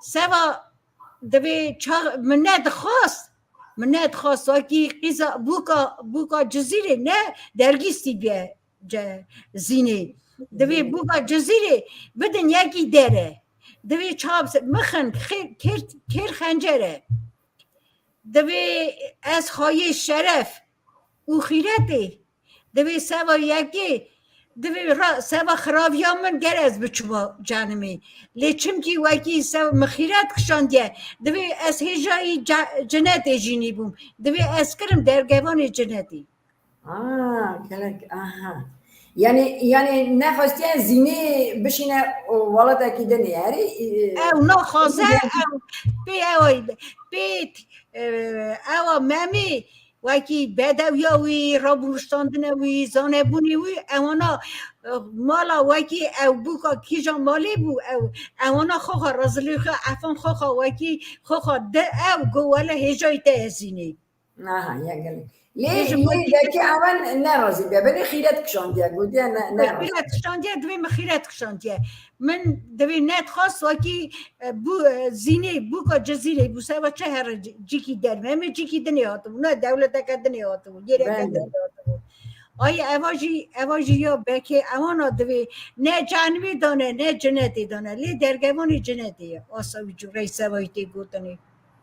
seba divê ça-, min nedixwast, min nedixwast wekî qîza bûka, bûka Cizîrê ne dergîstî bê ce-, Zînê. Divê bûka Cizîrê bidin yekî dere. Divê çap mixin xêr, kêr, kêr xencere. Divê ez xayê şeref û xîretê. Divê seva yekê, divê ra-, seva xiraviya min ger ez biçima cenimê. Lê çimkî wekî sev-, min xîret kişandiye, divê ez hêjayî ce-, cinetê jî nîbûm. Divê ez kirim dergevanê cinetê. Aa, gelek, aha. Yanî, yanî nexwestiye Zînê bişîne welatekî dinê, erê? Ew naxwaze, ew pê ew pê, e, ewa Memê wekî bedewiya wî, rabûniştandine wî, zanebûnê wî, ewana, e, mala wekî ew bûka kîja malê bû, ew, ewana xwexa razilê xwe, efan xwexa wekî xwexa di ew go wele hêjayî te ye Zînê. Aha, ya gelek. Lê, lê Bekî Eman nerazî bûye. Benê xîret kişandiye, gotiye ne, ne. Xîret kişandiye, divê min xîret kişandiye. Min divê nedixwast wekî, e, bû, e, Zînê, bûka Cizîrê bû, seba çi here ci-, cîkî derve. Em ê cîkî dinê hatibû. Ne dewleteke dinê hatibû. Yêreke dinê hatibû. Ay eva jî, eva jî ya Bekê ewana divê ne cenimê dane, ne cinetê dane. Lê dergevanê cinetê ye. Asa wî cûreyî seba wî tê gotinê.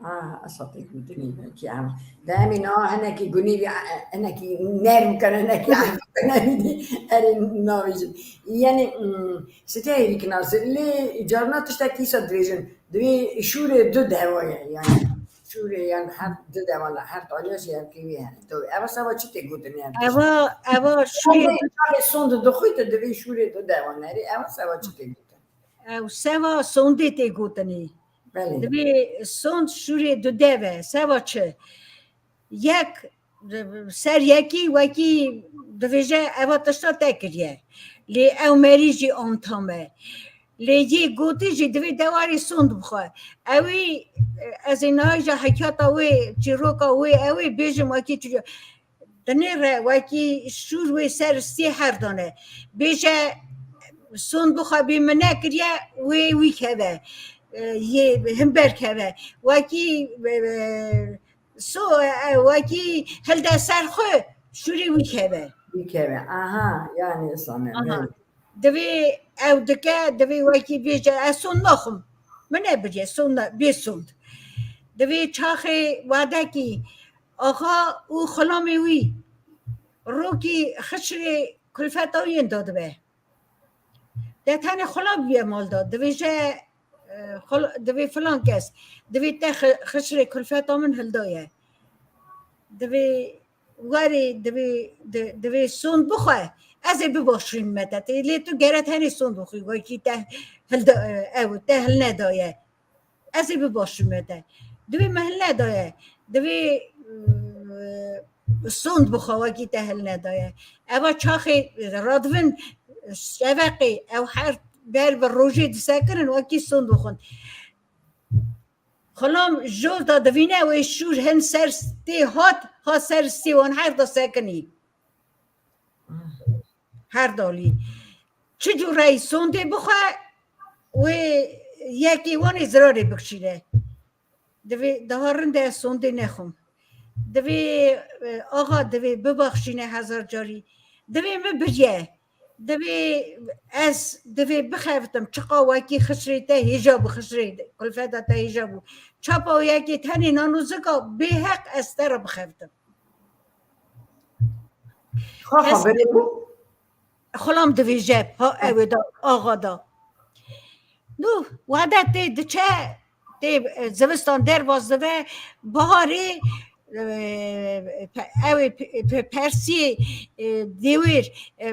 Ah, esa tê gotinê belkî em. De em ê niha hinekî gunî bî, hinekî nerm bikin, hinekî erê navêjin. Yanî, hmm, sitê hêrî kinase. Lê carna tiştekî îsa dibêjin. Divê şûrê du dewa ye, yanî. Şûrê, yanî her du dewa la, her taliya jî ev kêwî hene. Tabii, eva seba çi tê gotinê? Eva, eva şûrê. Çavê, çavê sond dixwî, tu divê şûrê du dewa nerî. Eva seba çi tê gotinê? Ew seva sondê tê gotinê. Belê. Divê sond şûrê du dev e. Seva çi? Yek, ser yekî wekî dibêje eva tişta te kiriye. Lê ew merî jî antam e. Lê yê gotî jî divê dewarê sond bixwe. Ewî, ez ê niha jî hekiyata wê, çîroka wê, ewê bêjim wekî çi-, Dinêre wekî şûr wê ser stê her dane. Bêje, sond bixwe bê min nekiriye, wê wî keve. E, yê himber keve. Wekî, e, so, e, wekî hilde ser xwe, şûrê wî keve. Wî keve. Aha, yani sane. Aha. Divê ew dike, divê wekî bêje, ez sond naxim. Min nebiriye, sond ne-, bê sond. Divê çaxê wadekî axa û xulamê wî rokî xişrê kulfeta wî yên dadibe. De tenê xulam bûye mal da. Divêje, e, xul-, divê filan kes. Divê te xi-, xişrê kulfeta min hildaye. Divê werê, divê, di-, divê sond bixwe. Ez ê bibaşînim me te. Tê lê tu gere tenê sond bixwî. Wekî te hilda-, e, ew, te hilnedaye. Ez ê bibaşînim me te. Divê me hilnedaye. Divê, e, sond bixwe wekî te hilnedaye. Eva çaxê radivin şeveqê ew her ber bi rojê disekirin wekî sond bixwin. Xulam jor da divîne wê şûr hin ser stê hat, ha ser stê wan her da sekinî. Her dalî. Çi cûreyî sondê bixwe, wê yekê wan ê zirarê bikişîne. Divê daha rind e ez sondê nexwim. Divê, e, axa divê bibaxşîne hezar carî. Divê min biriye. Divê ez, divê bixevitim. Çiqa wekî xişrê te hêja bû, xişrê kulfeta te hêja bû. Çapa wê yekê tenê nan û zika bêheq ez te re bixevitim. Xwe Kes xwe berê bû. Xulam divêje, ha, ew ê da, axa da. Nu, wade tê diçe, tê, e, zivistan derbas dibe, biharê, e, pe-, ew ê pe-, pe-, persiyê, e, dêwêr, e,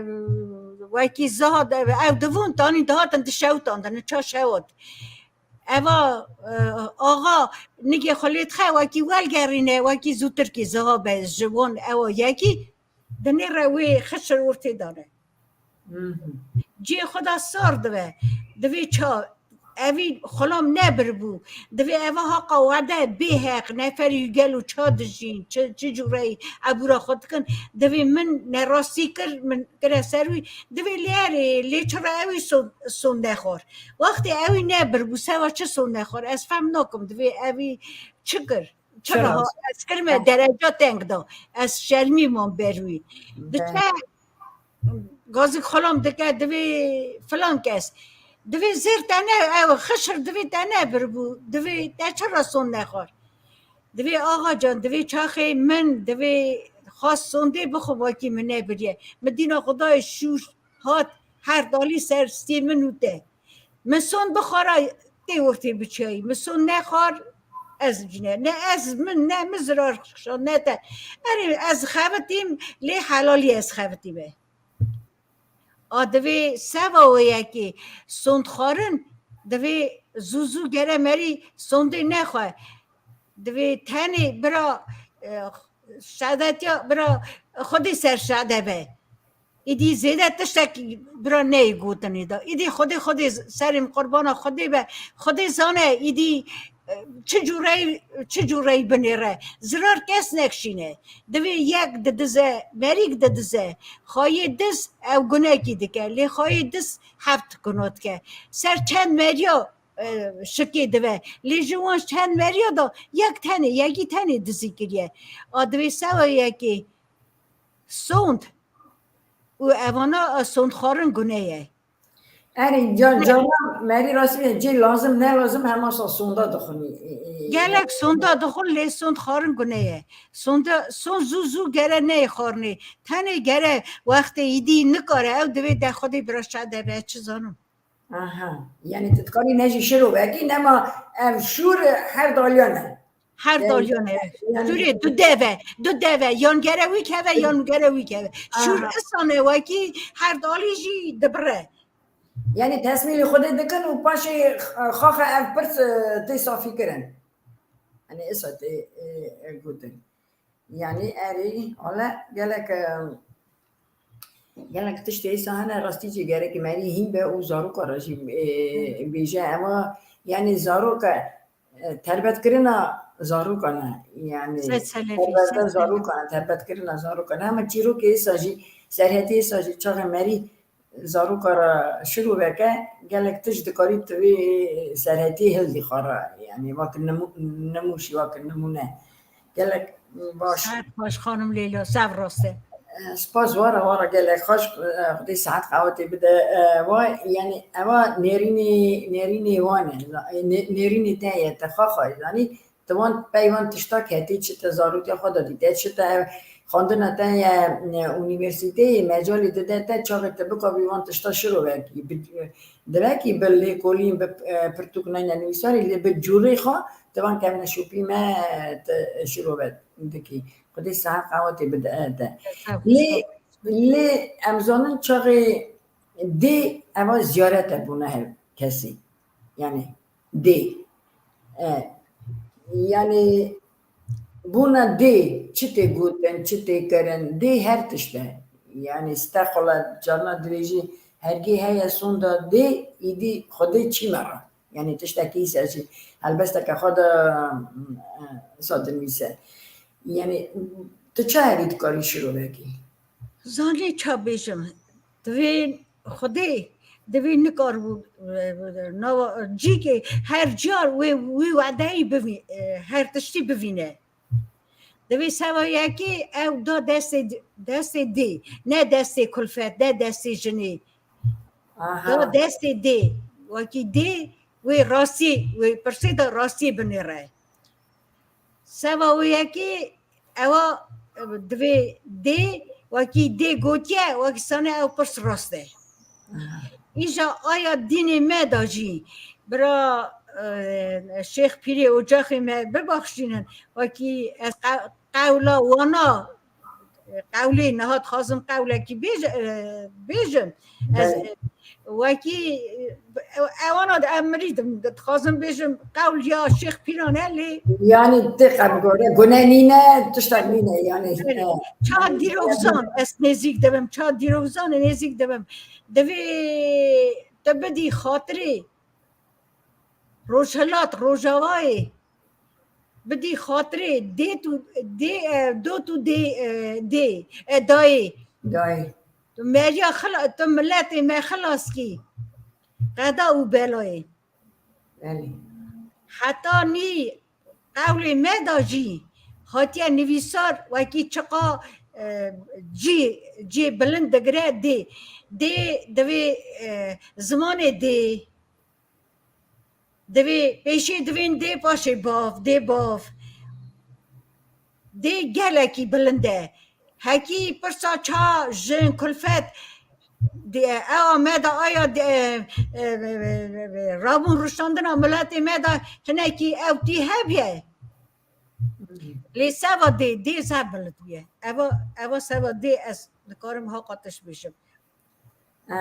wekî ziha de, ew divûn, tanî dihatin dişewitandin, ça şewat. Eva, e, axa nigê xwe lê dixe, wekî welgerîne, wekî zûtirkî ziha be ji wan ewa yekî, dinêre wê xişir ortê dane. Mhm. Cihê xwe de sar dibe. Divê ça, evî xulam nebiribû. Divê eva haqa wade bêheq, neferî gelo ça dijîn, çi, çi cûreyî ebûra xwe dikin. Divê min nerastî kir, min kire ser wî. Divê lê erê, lê çira ewî son, son nexwar. Wextê ewî nebiribû, seva çi son nexwar? Ez fehm nakim, divê ewî çi kir? Çira Çira? ha ez kirime Heh. dereca teng da. Ez şermî mam ber wî. Diçe Heh. gazî xulam dike, divê filan kes. Divê zêr te ne, ew xişir divê te nebiribû. Divê te çira son nexwar? Divê axa can, divê çaxê min, divê xas sondê bixwe wekî min nebiriye. Min dîna xwe dayê şûr hat, her dalî ser stê min û te. Min son bixwara tê ortê biçayî. Min son nexwar ez cine. Ne ez min, ne min zirar xişa, ne te. Erê ez xevitîm, lê helalî ez xevitîme. A divê seva wê yekê sond xwarin, divê zû zû gere merî sondê nexwe. Divê tenê bira, e, şedetiya bira Xwedê ser şede be. Îdî zêde tiştek bira neyê gotinê de. Îdî Xwedê, Xwedê serê min qurbana Xwedê be. Xwedê zane îdî, e, çi cûreyî, çi cûreyî binêre. Zirar kes nekşîne. Divê yek didize, merîk didize. Xwayê diz ew gunekî dike. Lê xwayê diz heft guna dike. Ser çend meriya, e, şikê dive. Lê ji wan çend meriya de yek tenê, yekî tenê dizî kiriye. A divê sewa yekê sond û evana, e, sondxwarin gune ye. Erê, ca-, Ne- caran merî rastî ne, cê lazim ne lazim hema sa sonda dixwinî. E, e, Gelek sonda dixwin lê sondxwarin gune ye. Sonda, son zû zû gere neyê xwarinê. Tenê gere wextê îdî nikare ew divê de Xwedê bira şade be, çi zanim. Aha. Yani tu dikarî ne jî şiro vekî, nema ev şûr her daliyan e. Her Yani, daliyan e. yani Şûrê du dev e. Du dev e. Yan gere wî keve, yan gere wî keve. Şûr Aha. isan e wekî her dalî jî dibire. Yani tesmîlî Xwedê dikin û paşê xaxa ev pirs, e, tê safî kirin. Yani isa tê, e, e, gotin. Yani erê, wala gelek, e, gelek tiştê îsa hene rastî jî gerek merî hîn be û zaroka re jî, e, bêje ema, yani zaroka, e, terbetkirina zarokan e. Yani perwerdeya zarokan e, terbetkirina zarokan e. Hema çîrokê êsa jî, serhetê êsa jî çaxê merî zaroka re şirove ke gelek tişt dikarî tu vê serhetî hildî xwe re. Yani wek nimû-, nimûşî, wek nimûne. Gelek baş. Saet baş xanim Leyla, sev rast e. Spas wara, wara gelek xweş, Xwedê saet qewetê bide. Wa, yani eva nêrînê, nêrînê wan e. Nê-, nêrînê te ye, te xwe xwe zanî. Tu wan pey wan tişta ketî, çi te zarotiya xwe de dîte, çi te xwendina te ye, e, unîversîteyê, mecalê dide te, çaxê te bikavî wan tişta şirove kî. Bi-, divekî bi lêkolîn, bi, e, pirtûk neyne nivîsarî, lê bi cûrê xwe tu van kevneşopî me, e, te şirove dikî. Xwedê saet qewetê bide te. Lê, lê em zanin çaxê dê eva ziyaret e bûne her kesî. Yani dê. E, yani bûna dê, çi tê gotin, çi tê kirin, dê her tişt e. Yani steqola carna dibêjî hergê heye sonda dê, îdî Xwedê çî me re. Yani tiştekî ser jî helbesteke xwe de, e, sa dinivîse. Yani tu çaherî dikarî şirovekî? Zanî ça bêjim? Divê Xwedê, divê nikaribû, e, nava cîkê her car wê, wî wedeyî bivî-, e, her tiştî bivîne. Divê seva yekê ew da destê, destê dê, ne destê kulfet, ne destê jinê. Aha. Da destê dê, wekî dê wê rastî, wê pirsê de rastî binêre. Seva wê yekê ewa, e, divê dê, wekî dê gotiye, wekî sane ew pirs rast e. Aha. Îja aya dînê me da jî, bira, e, Şêx Pîrê Ocaxê me bibaxşînin, wekî ez qe-, qewla wana, e, qewlê niha dixwazim qewlekî bêj-, e, bêjim. Ez, Belê. e, wekî, e, ewana de em mirî dim, dixwazim bêjim qewl ya Şêx Pîran e lê Yani tê qebgore, gune nîne, tiştek nîne, yani. Belê. E, Ça dîrokzan ez nêzîk dibim, ça dîrokzanê nêzîk dibim. Divê te bidî xatirê Rojhilat, Rojavayê, bidî xatirê dê tu, dê, e, do tu dê, e, dê, e, dayê. Dayê. Tu meriya xila-, tu miletê me xilas kî. Qeda û belayê. Belê. Heta nî qewlê me da jî hatiye nivîsar wekî çiqa, e, cî, cî bilind digire dê. Dê divê, e, zimanê dê. Divê pêşî divên dê paşê bav, dê bav. Dê gelekî bilind e. Hekî pirsa ça jin kulfet, dê, ewa me de aya dê, e, e, e, e, e, rabûn ruştandina miletê me de hinekî ew tî hebiye. Lê seva dê, dê zaf bilind bûye. Eva, eva seva dê ez dikarim haqatiş bêjim. E,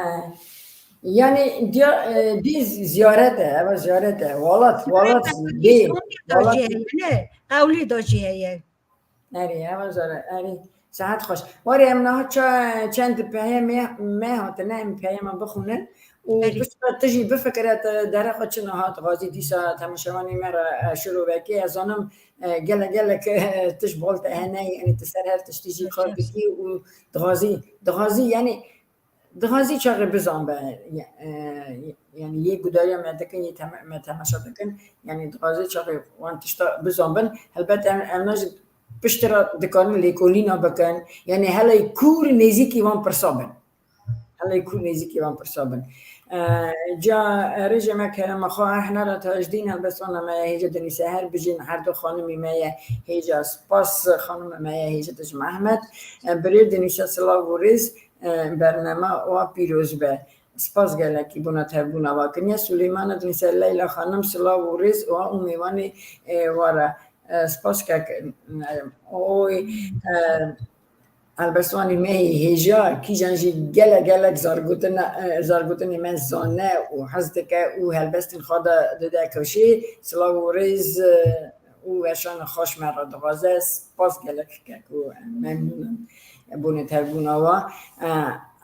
yani diya, e, dê ziyaret e, eva ziyaret e. Welat, welat dê, welat. Dajî heye, ne? Qewlî dajî heye. Erê, eva ziyaret, erê. Saet xweş. Warê em niha ça-, çend peyamê me hatine, em peyama bixwînin. Û Erê. Piştre tu jî bifikire, te dere xwe çi niha dixwazî dîsa temaşevanê me re, e, şirovekê. Ez zanim, e, gelek, gelek, e, tişt bol te hene, yani tu ser her tiştî jî kar dikî û dixwazî, dixwazî, yani Dixwazî çaxê bizanbe, e, yani yê gudariya me dikin, yê teme-, me temaşa dikin, yani dixwazî çaxê wan tişta bizanbin. Helbet em, em ne jî piştre dikarin lêkolîna bikin, yani helê kûr nêzîkî wan pirsa bin. Helê kûr nêzîkî wan pirsa bin. E, ca, e, rêje me kerema xwe, e, hunera te ji dîn helbestana me ye, hêja dinivîse her bijîn, her du xanimî me ye, hêja spas xanima me ye, hêja te ji Mehmet. E, birêr dinivîse silav û rêz. E, bernama wa pîroz be. Spas gelekî bona tevbûna wa kiriye. Sulêmana dinivîse Leyla Xanim, silav û rêz wa û mêvanê, e, wa re. E, spas kek, e, oy, e, helbestvanê me yê hêja, kîjan jî gelek, gelek zargotina, e, zargotinê me zane û hez dike û helbestên xwe de dide kewşê. Silav û rêz, e, û weşana xweş me re dixwaze. Spas gelek kek û memnûn im. Bonê tevbûna wa. E,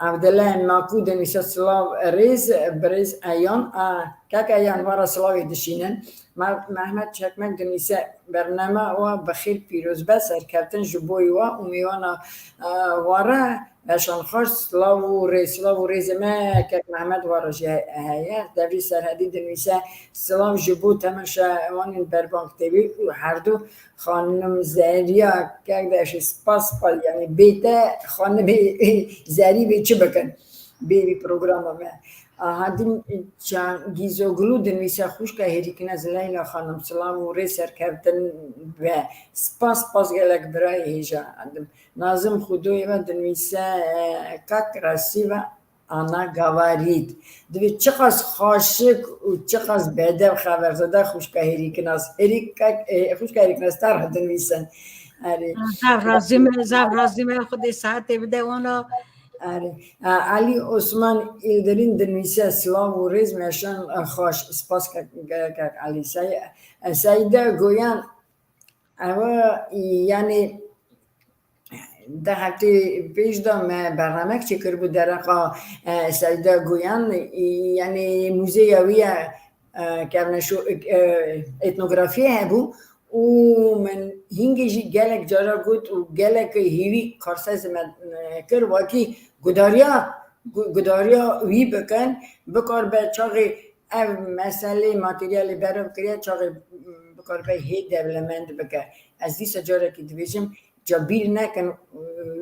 Evdele Makû dinivîse silav, rêz, birêz Eyan, e, Keke yan wara silavê dişînin. Me-, Mehmet Çekmek dinivîse, bername wa bi xêr pîroz be, serkeftin ji bo wa û mêwana, e, wara veşan xweş, silav û rê, silav û rêzê me kek Mehmet wara jî he-, heye. Devrî Serhedî dinivîse, silav ji bo temaşevanên Berbank T V û herdu xanim Zeriya kek de spas, spas, yanî bê te xanimê Zerî bê çi bikin? Bê vî programa me. Aha, din Çangîzoglu dinivîse, xwişka hêrîkine ez Leyla xanim, silav û rê serkeftin be. Spas, spas gelek birayê hêja. Nazim Xudoyeva dinivîse, e, kak resîva ana gavarît. Divê çiqas xaşik û çiqas bedev xeberzade xwişka hêrîkinas. Hêrîk kak, e, xwişka hêrîkinas ter dinivîsin. Erê. Zaf razî me, zaf razî me. Xwedê saetê bide wana. Erê. E, Elî Osman Îldirîn dinivîse, silav û rêz meşan, e, xweş. Spas kek, kek, kek Elî. Sey-, e, Seyda Goyan, ew, yanî, di heftê pêş de me bernamek çêkiribû dereqa, e, Seyda Goyan, e, yanî mûzeya wî ye, e, kevneşo-, e, etnografiyê hebû û min hingê jî gelek cara got û gelek hêvî karsez me, e, kir, wekî gudariya, gu-, gudariya wî bikin, bikar be çaxê ev meselê materyalê berev kiriye, çaxê, mm, bikar be hê dewlemend bike. Ez dîsa carekî dibêjim, ca bîr nekin, e,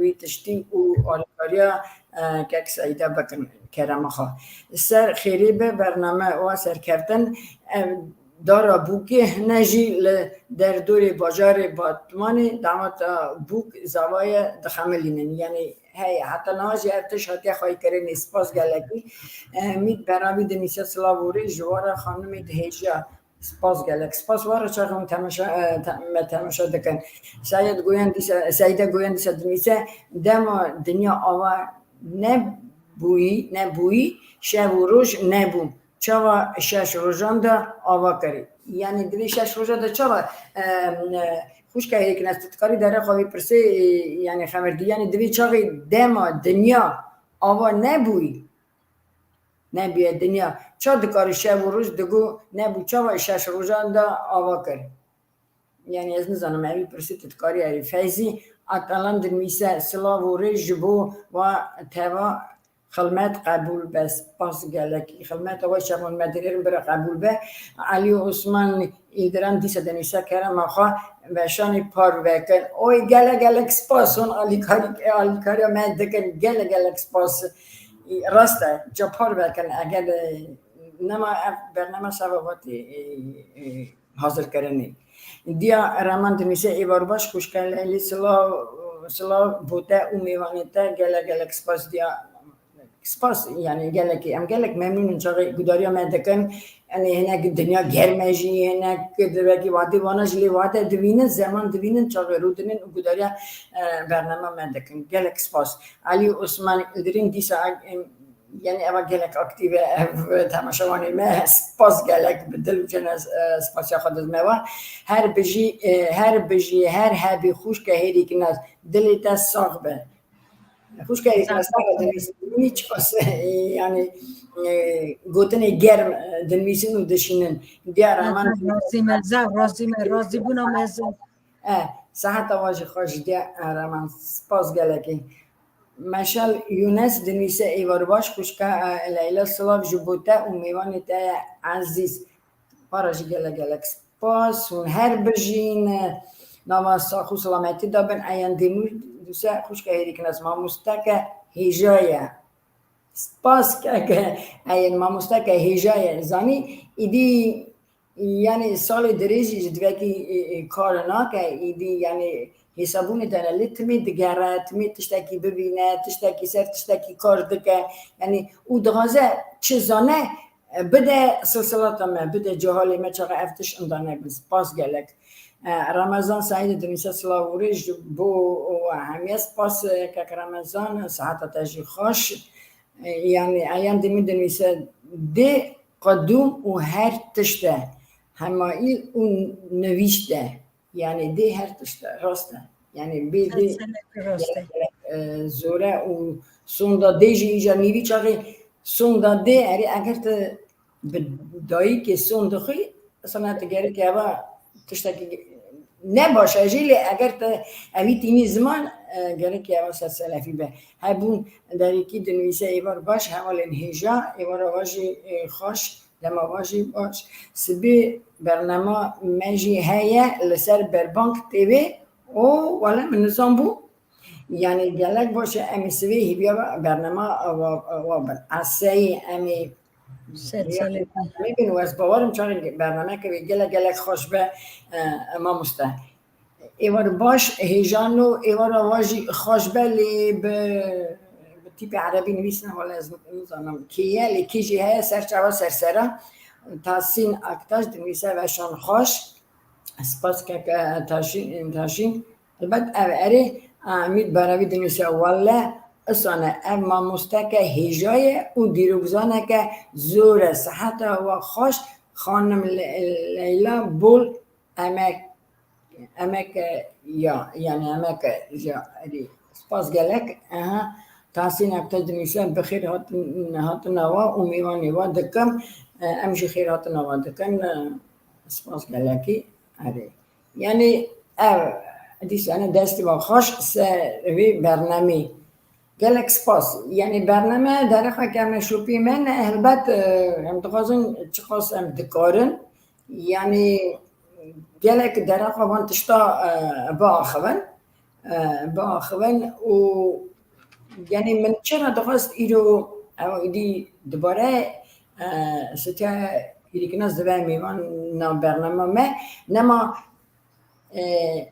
wî tiştî û alîkariya, e, kek Seyda bikin, kerema xwe. Ser xêrê be, bername wa serkeftin, e, dara bûkê hine jî li derdorê bajarê Batmanê daweta bûk zavaye dixemilînin. Yanî heye, heta niha jî ev tişt hatiye xweykirinê. Spas gelekî. E, Mît Beravî dinivîse, silav û rê ji wara xanimê dihêjiya. Spas gelek. Spas wara çaxê hûn temaşa, e, te-, me temaşa dikin. Seyed Goyan dîsa, Seyde Goyan dîsa dinivîse, dema dinya ava nebûyî, nebûyî, şev û roj nebû. Çawa şeş rojan de ava kirî? Yanî divê şeş roja de çawa, e, e, xwişka hêrîkinas, tu dikarî dereqa vî pirsê, e, yanî xeber dî. Yanî divê çaxê dema dinya ava nebûyî, nebûye dinya. Ça dikarî şev û roj digo nebû, çawa şeş rojan de ava kir? Yanî ez nizanim, evî pirsî tu dikarî erî. Feyzî Atalan dinivîse, silav û rê ji bo wa teva xilmet qebûl be. Spas gelekî. Xilmeta we şevan me dinêrin bira qebûl be. Elî Osman Îldiran dîsa dinivîse, kerema xwe veşanê parve kin. Oy gelek gelek spas hûn alîkarî-, alîkariya me dikin. Gelek gelek spas. Rast e, ca parve kin. Eger, e, nema ev bername şeva hatî, e, e, hazirkirinê. Diya Reman dinivîse, êvar baş xwişka Leylê, silav, silav bo te û mêvanê te, gelek gelek spas diya. Spas, yanî gelekî, em gelek memnûn in çaxê gudariya me dikin. Yanî hinek dinya germ e jî, hinek di wekî wadê vana jî, lê wade divînin, zeman divînin, çaxê rûdinin û gudariya, e, bernama me dikin. Gelek spas. Elî Osman Îldirîn dîsa, e, yanî eva gelek aktîf e, ev temaşevanê me. Spas gelek, bi dil û cene, e, spasiya xwe didime we. Her bijî, e, her bijî, her hebî xwişke hêrîkinas, dilê te sax be. Xwişke hêrîkinas, sax be, dinivîsin. Hiç qas, e, yanî, e, gotinê germ, e, dinivîsin û dişînin. Diya Reman. Zaf razî me, zaf razî me, razîbûna me zaf. E, seheta we jî xweş diye, e, Reman. Spas gelekî. Meşal Yûnes dinivîse, êvar baş xwişka, e, Leyla, silav ji bo te û mêvanê te ye ezîz. Para jî gelek gelek spas. Hûn her bijîn, e, nava sax û selametî de bin. Eyan Demir dîse, xwişka hêrîkinas, mamosteke hêja ye. Spas keke, eyan mamosteke hêja ye. Zanî, îdî Yanî salê dirêj jî ji divekî, e, e, kar nake, îdî yanî hesabûnê de ne, lê timê digere, timê tiştekî bibîne, tiştekî ser tiştekî kar dike. Yanî û dixwaze çi zane, e, bide silsilata me, bide cehalê me, çaxa ev tişt inda nebin. Spas gelek. E, Remezan Saîdê dinivîse, silav û rê ji bo we hemiye. Spas, e, kek Remezan, seheta te jî xweş. E, yanî Eyan Demir dinivîse, dê qedûm û her tişt e, hemayî û nivîşt e. Yanî dê her tişt e, rast e. Yanî bê dê, e, zor e û sonda dê jî îcar nîvî çaxê sonda dê, erê eger tu bi dayikê son dixwî, sana tu gerek eva tiştekî ne baş e jî, lê eger te evî tînî ziman, e, gerek eva ser selefî be. Hebûn derekî dinivîse êvar baş, hevalên hêja, êvara va jî, e, xweş, dema va jî baş. Sibê bernama me jî heye li ser Berbank T V û wele min nizan bû. Yani gelek baş e, em ê sibê hîviya bernama wa, wa bin. Eseyî em ê Ser çalê. Bername bin û ez bawerim çaxê bernameke wê gelek gelek xweş be, e, mamoste. Êvar baş hêjan û êvara wa jî xweş be lê bi, bi tîpê erebî nivîsine, wala ez nizanim kê ye, lê kê jî heye ser çava ser sera. Tahsîn Aktaş dinivîse veşan xweş. Spas keke Tahsîn, Tahsîn. Helbet ev erê Amîd Baravî dinivîse wele isane ev mamosteke hêja ye û dîrokzaneke zor e. Siheta we xweş xanim Le-, Leyla bol emek, emek e ya, yani emek e ya erê. Spas gelek. Aha. Tahsîn Aktaş dinivîse bi xêr hatin, hatina we û mêvanê we dikim. E, em jî xêr hatina we dikin. E, spas gelekî. Erê. Yani ev dîsane destê we xweş ser vê bernamê. Gelek spas. Yani bername derexa ke me şopî me ne, helbet, e, em dixwazin çiqas em dikarin. Yani gelek derexa van tişta, e, biaxivin. E, biaxivin û yani min çira dixwest îro ew êdî dibare, e, Sitya Hêrîkinas dibe mêvana bernama me. Nema, e,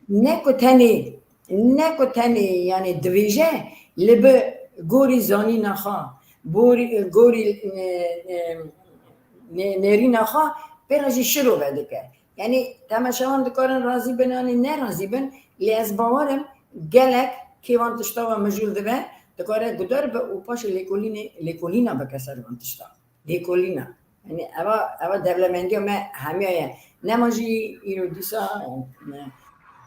ne ku tenê, ne ku tenê yani divêje, lê bi gorî zanîna xwe, borî, gorî, e, e, nê-, nêrîna xwe pê re jî şirove dike. Yani temaşevan dikarin razî bin, yani ne razî bin, lê ez bawer im gelek kê van tişta we mijûl dibe, dikare guhdar be û paşê lêkolînê, lêkolîna bike ser van tişta. Lêkolîna. Yani eva, eva dewlemendiya me hemiya ye. Nema jî îro dîsa,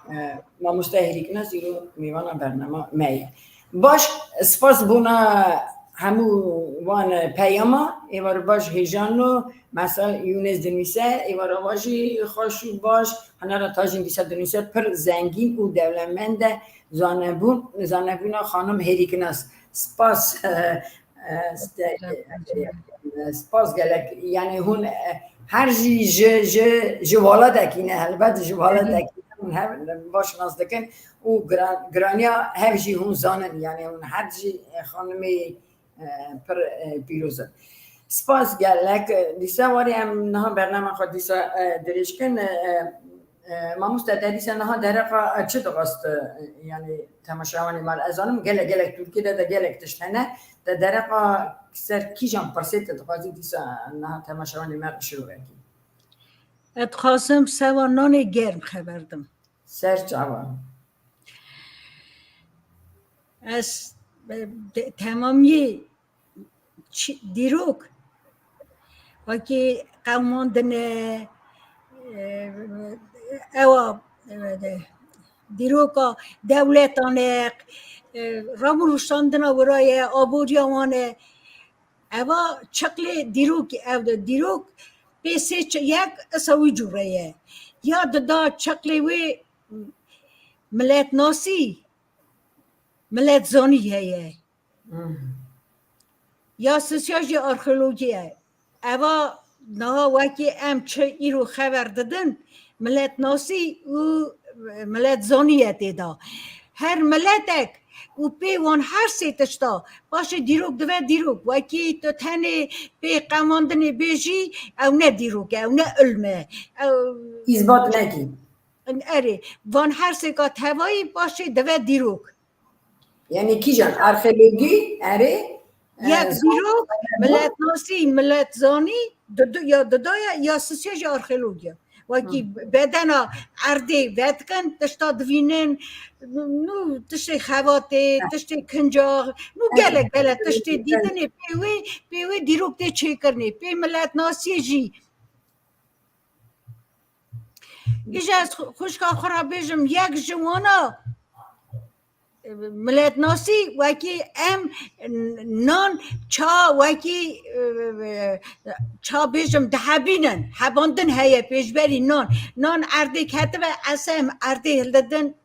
e, e, mamoste Hêrîkinas îro mêvana bernama me ye. Baş, spas bona hemû van peyama, êvar baş hêjano, mesela Yûnês dinivîse, êvar ava jî xweş û baş, Henara Tajîn dîsa dinivîse pir zengîn û dewlemend e, zanebûn, zanebûna xanim Hêrîkinas. Spas, e, e, ste-, e, spas gelek. Yani hûn, e, her jî ji, ji, ji welatekî ne, helbet ji welatekî ne, hûn hev baş nas dikin û giran-, giraniya hev jî hûn zanin. Yani hûn her jî, e, xanimê, e, pir, e, pîroz in. Spas gelek. Dîsa warê em niha bernama xwe dîsa, e, dirêj kin. E, e, mamoste te dîsa niha dereqa, e, çi dixwest, e, yani temaşevanê me? Ez zanim gelek, gelek Tirkiyê de, de gelek tişt hene. Te dereqa ser kîjan pirsê te dixwazî dîsa niha temaşevanê me şirove kî? Ez dixwazim sewa nanê germ xeber dim. Ser çava? Ez, e, de-, temamiyê çi-, dîrok, wekî qewmandine, e, ewa, e, de-, dîroka dewletan e, e, rabûnrûşandina wira ye, aboriya wan e. Eva çiqlê dîrokî ev de. Dîrok pê sê çi-, yek isa wî cûre ye. Ya dida çiqlê wê miletnasî, miletzanî heye. Hmm. Ya sisya jî arxeologî ye. Eva niha wekî em çi îro xeber didin, miletnasî û miletzanî ye tê de. Her miletek û pê wan her sê tişta paşê dîrok dibe dîrok. Wekî tu tenê pê qewandinê bêjî, ew ne dîrok e, ew ne ilm e. Ew îsbat nekî. Erê, van her sêka tevayî paşê dibe dîrok. Yani kîjan? Arxeologî, erê, e, Yek dîrok, miletnasî, miletzanî, didu-, ya dida ye, ya sisya jî arxeologî ye. Wekî Hı. bedena erdê vedikin, tişta divînin, nû tiştê xebatê, Hı. tiştê kincax, nû Hı. gelek, gelek tiştê Hı. dîtinê pê wê, pê wê dîrok tê çêkirinê, pê miletnasiyê jî. Îja ez xu-, xwişka xwe re bêjim, yek ji wana miletnasî wekî em nan ça wekî ça bêjim dihebînin, hebandin heye pêşberî nan. Nan erdê ketibe, ez em erdê hildidin,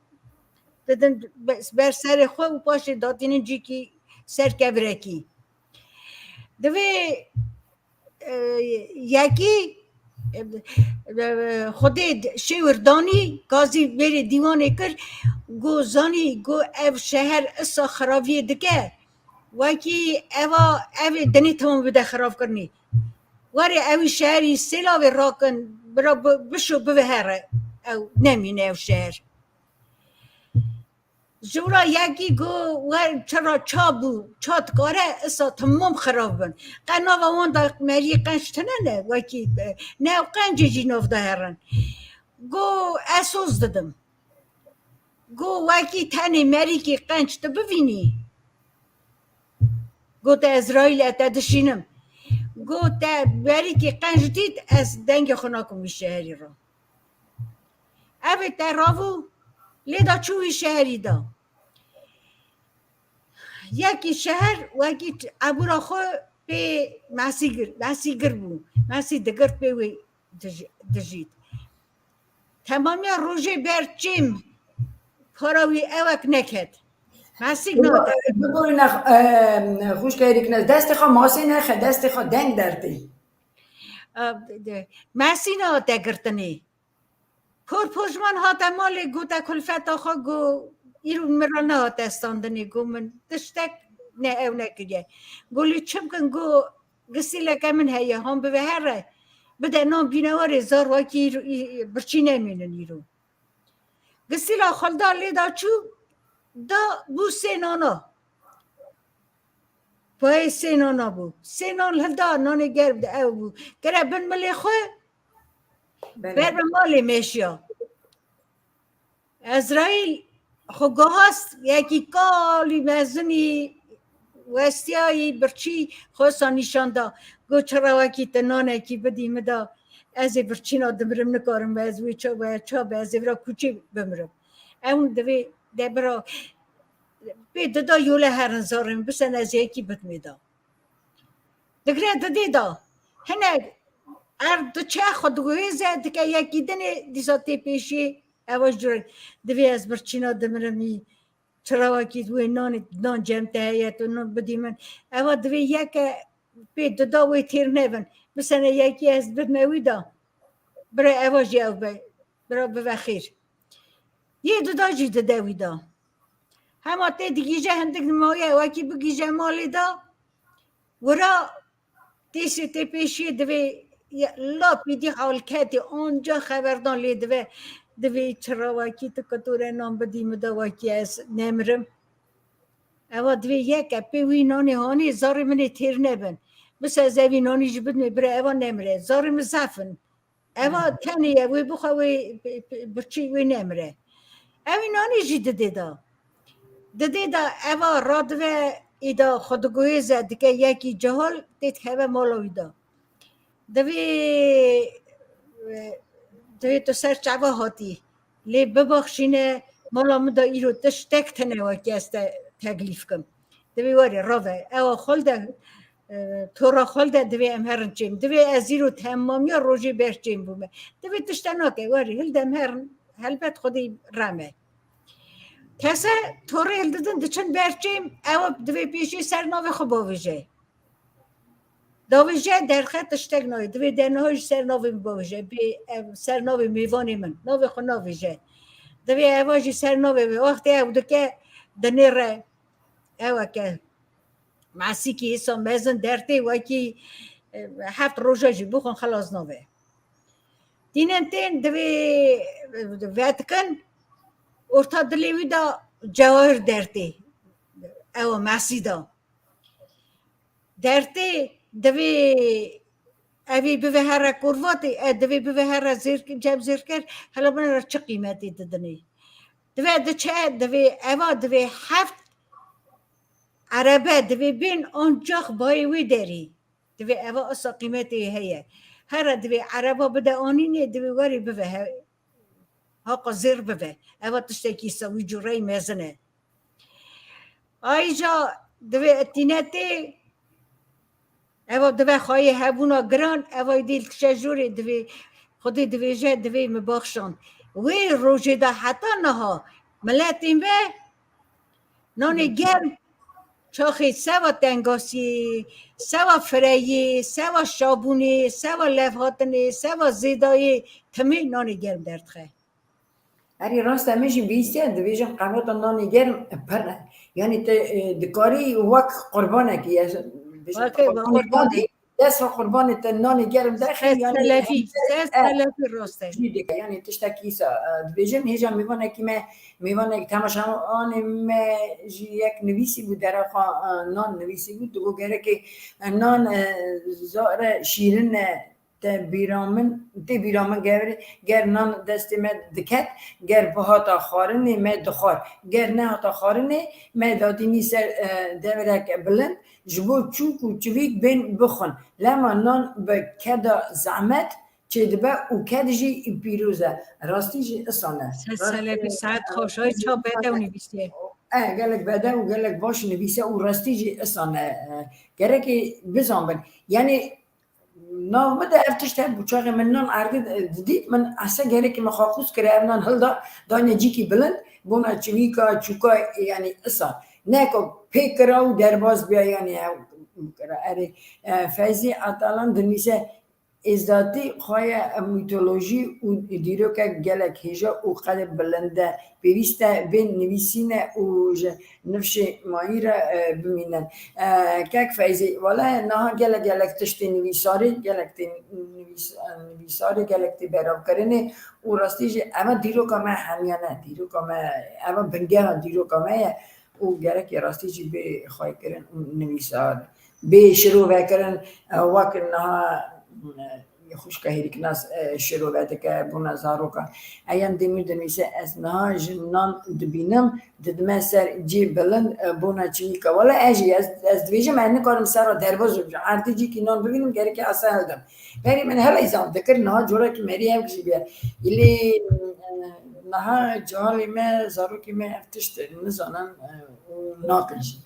didin ber serê xwe û paşê datînin cîkî serkevirekî. Divê e, yekî e, e, Xwedê şêwir danî, gazî bêrê dîwanê kir, got zanî, got ev şeher isa xirabiyê dike, wekî eva evê dinê temam bide xirabkirinî. Werê ewî şeherî sêlavê rakin, bira bi- bişo bivehere, ew nemîne ew şeher. Ji wira yekî got, wer çira ça bû, ça dikare isa temam xirab bin. Qe nava wan da meriyê qenc tine ne, wekî, e, ne ew qencê jî nav de herin. Got, ez soz didim. Got, wekî tenê merîkî qenc tu bivînî. Got, Ezraîl e, te dişînim. Got, te merîkî qenc dît, ez dengê xwe nakim wî şeherî re. Ev ê te rabû, lê da çû wî şeherî da. Yekî şeher wekî ebûra xwe pê mesî gir, mesî gir bû. Mesî digirt pê wê dij- dijît. Temamiya rojê ber çêm para wî ewek neket. Mesî nate. Biborîne, e, xwişka Êrîk ne, destê xwe masê nexe, destê xwe deng dertê. E, de- Mesî nate girtinê. Por pojman hate malê, gote kulfeta xwe, go îro min re nehate standinê, go min tiştek ne ew nekiriye. Go lê çi bikin, go gisîleke min heye, han bivehere, bide nan bîne warê, zar wekî îro, î- birçî nemînin îro. Gisîla xwe li da lê da çû, da bû sê nana. Payê sê nana bû. Sê nan hilda, nanê germ de ew bû. Kire bin milê xwe, Belê. Ber bi malê meşiya. Ezraîl xwe gahast, yekî kalî mezinî westiyayî birçî xwe sa nîşan da. Got, çira wekî te nanekî bidî min da, ez ê birçîna dimirim, nikarim be, ez wê ça be, ça be, ez ê vira kûçê bimirim. Ew divê de bira pê dida yole herin zarê min, bisene ez yekî bidmê da. Digre didê da. Hinek erd diçe xwe diguhêze, dike yekî dinê, dîsa tê pêşiyê, ewa ji cure divê ez birçîna dimirim î. Çira wekî wê nanê, nan cem te heye, tu nan bidî min. Ewa divê yeke pê dida wê têr nebin. Bisene yekî ez bidme wî da. Bira ewa jî ew be. Bira bive xêr. Yê dida jî dide wî da. Hema tê digîje hindik dimaye, wekî bigîje malê da. Wira têsê tê pêşiyê divê ye-, lapî dî halketê, onca xeberdan lê dive, divê çira wekî tu qutûre nan bidî min da wekî ez nemirim. Ewa divê yeke pê wî nanê hanê zarê min ê têr nebin. Bisa ez evî nanî jî bidmê bire ewa nemire. Zarê min zef in. Ewa tenê ye, wê bixwe, wê p- p- birçî wê nemire. Ew înanî jî didê da. Didê da ewa radive îda xwe diguhêze dike yekî cehal tê dikeve mala wî da. Divê, e, divê tu ser çava hatî. Lê bibaxşîne mala min da îro tiştek tine wekî ez te teklîf kim. Divê werê rave. Ewa xol de e, tora xwe de divê em herin çêm. Divê ez îro temamiya rojê ber çêm bûme. Divê tişte nake, werî hilde em herin, helbet Xwedê reme. Kese torê hildidin diçin ber çêm, ew divê pêşî ser navê xwe bavêje. Davêje derxe tiştek nayê. Divê derneha jî ser navê min bavêje. Bê ev ser navê mêvanê min. Navê xwe navêje. Divê eva jî ser navê min. Wextê ew dike dinêre ew eke Mesîkî îsa mezin dertê wekî, e, heft roja jî bixwin xilas nabe. Tînin tên divê, e, vetikin, orta dilê wî de cewahir dertê. Ew mesî de. Dertê divê evî bive here kurvatê, e, divê bive here zêr-, cem zêrker, hela bin re çi qîmetê didinê. Divê diçe, divê eva, divê heft erebe, divê bên ancax bayê wê derî. Divê eva asa qîmetê heye. Here divê ereba bide anînê, divê werê bive he-, haqa zêr bive. Eva tiştekî sa wî cûreyî mezin e. Ayja divê etînetê, eva dive xwayê hebûna giran, eva dîl kişe jorê divê, Xwedê divêje divê mi baxşand. Wê rojê de heta niha miletên ve nanê germ çaxê sewa tengasiyê, sewa fireyê, sewa şabûnê, sewa levhatinê, sewa zêdayê timê nanê germ derdixe. Erê rast e, min jî bihîstiye, dibêjin qehweta nanê germ pir e. Yanî te e, dikarî wek qurbanekî, ez bêjim, Wek qurbanê. Dest ve qurbanê te nanê germ derxî, Ses telefî, ses telefî rast e. Yanî tiştekî sa e, dibêjin, hêja mêvanekî me, mêvanek temaşevanê me jî yek nivîsî bû, derexa e, nan nivîsî bû, digot gerekê e, nan e, zare şîrin e, te bîra min, tê bîra min ger, ger nan destê me diket, ger bihata xwarinê me dixwar, ger nehata xwarinê me dadînî ser e, deverek bilind, ji bo çûk û çivîk bên bixwin. Lema nan bi keda zehmet çêdibe û ked jî pîroz e. Rastî jî isan e. Ses telefî, saet xweş, ay ça bedew nivîsiye. E, gelek bedew û gelek baş nivîse û rastî jî isan e. E, gerekê bizanbin. Yanî nav min de ev tişt hebû, çaxê min nan erdê didît, min ese gerekê min xwe qûz kir, ev nan hilda, dayne cîkî bilind, bona çivîka, çûka, yanî isan. Ne ku pê kira û derbas biya, yanî ew kira. Erê, e, Feyzî Atalan dinivîse, êzdatî xwe ye mîtolojî û dîrokek gelek hêja û qedê bilind e. Pêwîst e bên nivîsîne û ji nifşê mayî re e, bimînin. E, kek Feyzî, wele niha gelek gelek tiştê nivîsarê, gelek tê nivîs-, nivîsarê, gelek tê beravkirinê û rastî jî eve dîroka me hemiyan e, dîroka me, eve bingeha dîroka me ye û gerekê rastî jî bê xweykirin û nivîsar, bê şirovekirin, e, wek niha e, xwişka Hêrîknas e, şirove dike bona zarokan. Eyem Demîr dinivîse, ez niha ji nan dibînim, didime ser cê bilind e, bona çivîka. Wele ez jî, ez, ez dibêjim, ez nikarim ser re derbas bibim. Erdê cîkî nan bibînim, gerekê esa hildim. Berî min hela îzaf dikir, niha corekî merî ev jî bûye. Îlê e, niha cihalê me, zarokê me ev tişt nizanin e, û nakin jî.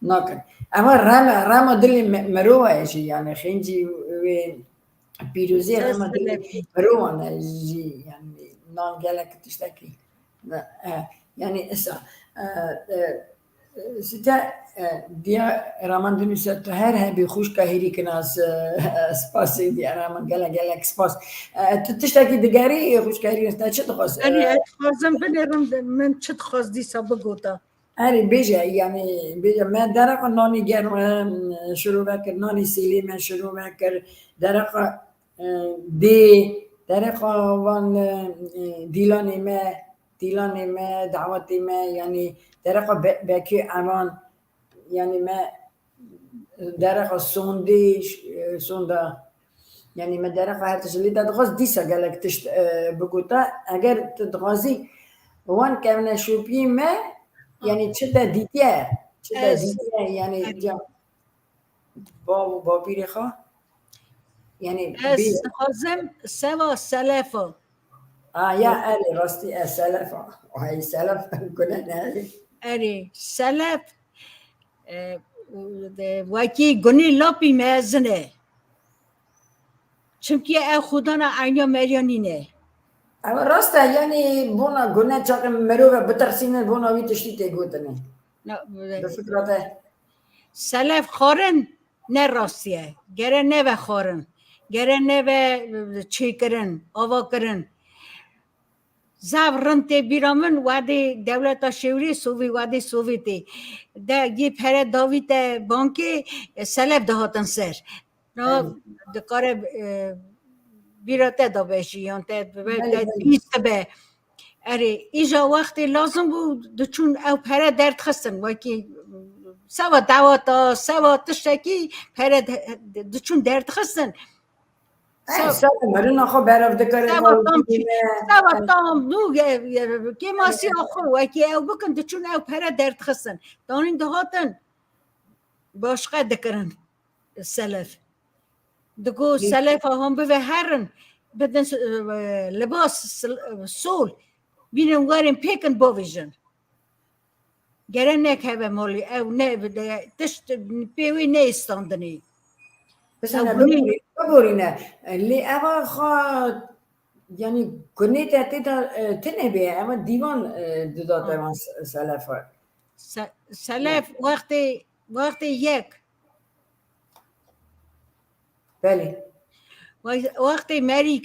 Nakin. Eva rema, rema dilê me-, mirova ye jî, yanî xêncî wê pîrozî, rema dilê mirovan e jî, yanî nan gelek tiştekî. E, yanî esa, e, e, site, e, diya raman dinûse tu her hebî xwişka Hêrîknas, e, spasê diya raman gelek gelek spas. E, tu tiştekî digerî xwişka Hêrîknas, te çi dixwaz? Erê, ez dixwazim binêrim, min çi dixwaz dîsa bigota. Erê bêje, yanî bêje, me dereqa nanê germ e, şirove kir, nanê sêlê me şirove kir, dereqa e, dê, dereqa van e, dîlanê me, dîlanê me, dawetê me, yanî dereqa be-, bekê evan, yanî me dereqa sondê, e, sonda, yanî me dereqa her tişt lê te dixwaz dîsa gelek tişt e, bigota. Eger tu dixwazî wan kevneşopiyê me, yanî çi te dîtiye, çi te dîtiye, yanî ca bav û bapîrê xwe, yanî ez dixwazim sewa selefa. A ya erê rastî e selefa. Ay selef gune ne. Erê selef e, wekî gunê lapî mezin e. Çimkî ew xwedana eyniya meriya nîne. Ew rast e, yanî bona gune çaxê mirove bitirsînin bona wî tiştî tê gotinê. Bi fikra te. Selef xwarin ne rastî ye. Gere neve xwarin. Gere neve çêkirin, avakirin. Zaf rind tê bîra min, wedê dewleta şêwrê Sovê-, wedê Sovêtê de yê pere davîte bankê, e, selef dihatin ser. Na dikare e, bîra te de be jî, yan te be, te bîst be. Erê, îja wextê lazim bû, diçûn ew pere derdixistin, wekî sewa dawata, sewa tiştekî pere de-, diçûn derdixistin. Sewa merina xwe berev dikare. Sewa tam çi, sewa tam nû kêmasiya xwe wekî ew bikin, diçûn ew pere derdixistin. Danîn dihatin başqe dikirin selef. Digo selefa hon bive herin, bidin e, libas sol, bînin werin pêkin bavêjin. Gere nekeve malê, ew ne, tişt pê wê neyê standinê. Bisene, biborîne. Lê eva xwe, yanî gunê te tê de tune bê, eva dîvan dida te van selefa. Selef wextê, wextê yek. Belê. Wextê merî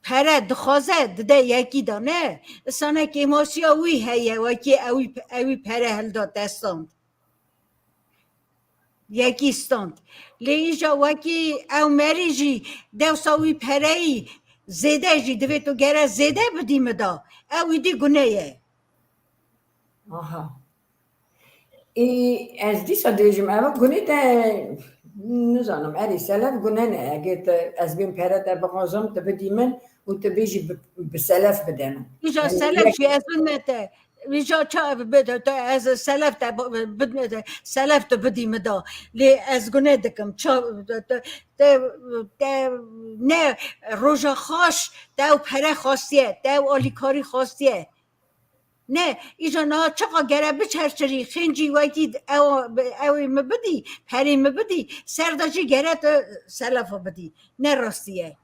pere dixwaze dide yekî de ne. Isane kêmasiya wî heye, wekî ewî pere hilda te stand. Yekî stand. Lê îja wekî ew merî jî dewsa wî pereyî zêde jî divê tu gere zêde bidî min da. Ew îdî gune ye. Aha. Ê, ez dîsa dibêjim, eva gunê te nizanim, erê selef gune ne. Eger te ez bên pere te bixwazim, tu bidî min û tu bêjî bi, bi selef bide min. Îja selef jî ez bidme te. Îja ça bide te ez selef te bidme te. Selef tu bidî min da. Lê ez gune dikim. Ça te, te, te ne roja xaş te ew pere xastiye, te ew alîkarî xastiye. Ne, îja niha çiqa gere biçerçirî, xêncî wekî ew, ewê min bidî, perê min bidî, ser de jî gere tu selefa bidî. Ne rastî ye.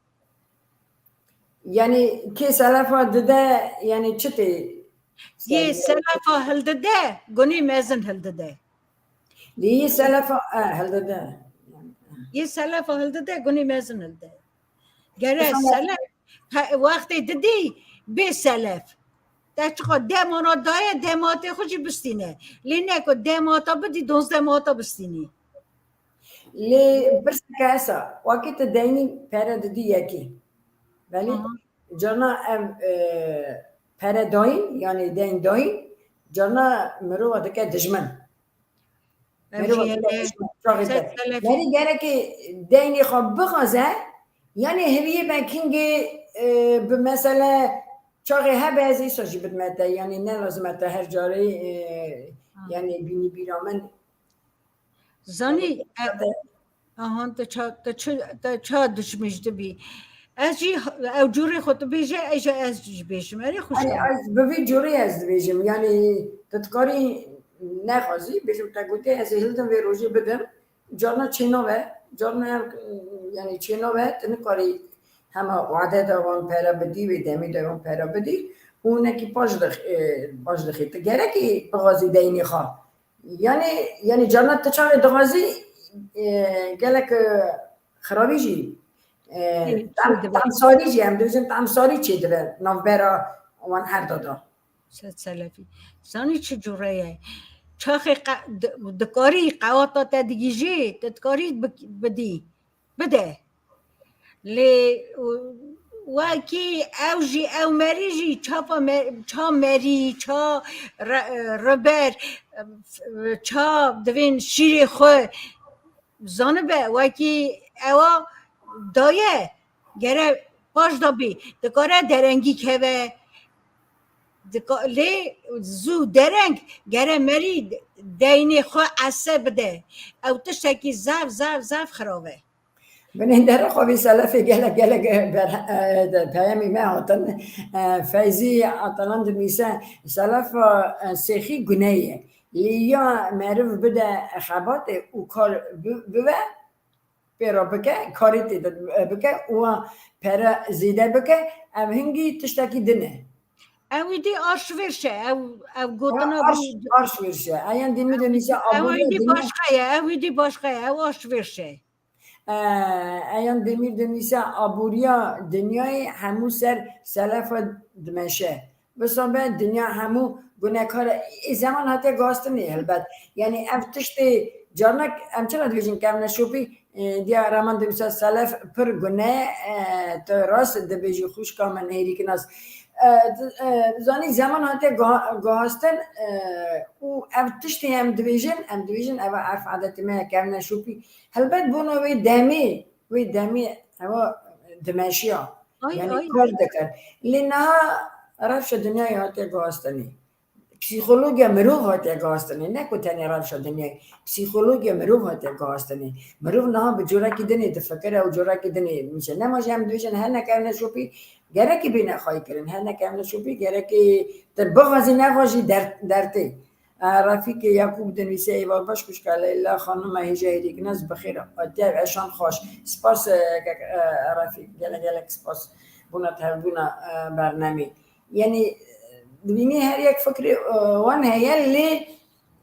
Yanî kê selefa dide, yanî çi tê? Yê selefa hildide, gunê mezin hildide. Lê yê selefa e, hildide. Yê selefa hildide, gunê mezin hildide. Gere selef, wextê didî bê selef. Te çiqa deh mana daye, deh manatê xwe jî bistîne. Lê neko deh manata bidî, duwazdeh manata bistînî. Lê pirseke esa, wekî tu deynî pere didî yekî. Belê? Carna ev e, pere dayîn, yanî deyn dayîn, carna mirova dike dijmin. Merî gerekê deynê xwe bixaze, yanî heviyê be kingê e, bi mesele çaxê hebe ez îsa jî bidime te, yanî ne lazim e te her carê e, yanî bînî bîra min. Zanî ahan te ça te çi te ça dişmîş dibî. Ez jî ew cûrê xwe tu bêje, ez jî ez jî bêjim. Erê xwişka. Ez bi vî cûrê ez dibêjim. Yanî tu dikarî nexwazî bêjim te gotê ez ê hildim vê rojê bidim. Carna çênabe, carna yanî çênabe, tu nikarî hema wade de wan pere bidî, vê demê de wan pere bidî. Û hinekî paş dix, e, paş dixî. Tu gerekî bixwazî deynê xwe. Yanî, yanî carna tu çaxê dixwazî, e, gelek, e, xirabî jî, e, tam, tamsarî jî, em dibêjin tamsarî çêdibe navbera wan her de de. Sed selefî. Zanî çi cure ye? Çaxê dikarî qewata te digîjî, tu dikarî bidî, bide. Lê wekî ew jî, ew merî jî çapa me, ça merî, ça re, reber, ça divên şîrê xwe zanibe, wekî ewa daye, gere paş da bî, dikare derengî keve. Dika, lê zû dereng gere merî deynê xwe ese bide. Ew tiştekî zaf, zaf, zaf xirav e. Binêndera xwe vî selefê gelek gelek peyamî me hatin. Feyzî Atalan dinivîse, selefa sêxî gune ye. Lê ya meriv bide xebatê û kar bibe, pê re bike, karê tê de bike û pere zêde bike, ev hingî tiştekî din e. Ew îdî arşivêrş e, ew, ew gotina arşivêrş e. Eyan demî dinivîse aboriya dinya. Ew îdî başqa ye, ew îdî başqa ye, ew arşivêrş e. Eyan Demîr dinivîse aboriya dinyayê hemû ser selefa dimeşe. Wisa be dinya hemû gunekar e. Ê zeman hatiye guhastinê helbet. Yanî ev tiştê carnek em çira dibêjin kevneşopî, e, diya Reman dinivîse selef pir gune, e, tu rast dibêjî xwişka min hêrîkinas. E, zanî zeman hatiye guhastin, e, û ev tiştê em dibêjin, em dibêjin ev erf adetê me ye kevneşopî. Helbet bona wê demê, wê demê ewa dimeşiya. Yanî kar dikir. Lê niha rewşa dinyayê hatiye guhastinê. Psîkologiya mirov hatiye guhastinê. Ne ku tenê rewşa dinyayê. Psîkologiya mirov hatiye guhastinê. Mirov niha bi corekî dinê difikire û corekî dinê dimeşe. Nema jî em dibêjin her ne kevneşopî gerekî bêne xweyîkirin. Her ne kevneşopî gerekî tu bixwazî nexwazî der, dertê. E, Refîkê Yakûb dinivîse, Êvar baş xwişka Leyla xanima hêja Hêrîknas bi xêr hatiye, eşan xweş. Spas, e, kek, e, Refîk, gelek gelek spas bona te hebûna, e, bernamê. Yanî, e, dibînî her yek fikrê, e, wan heye, lê,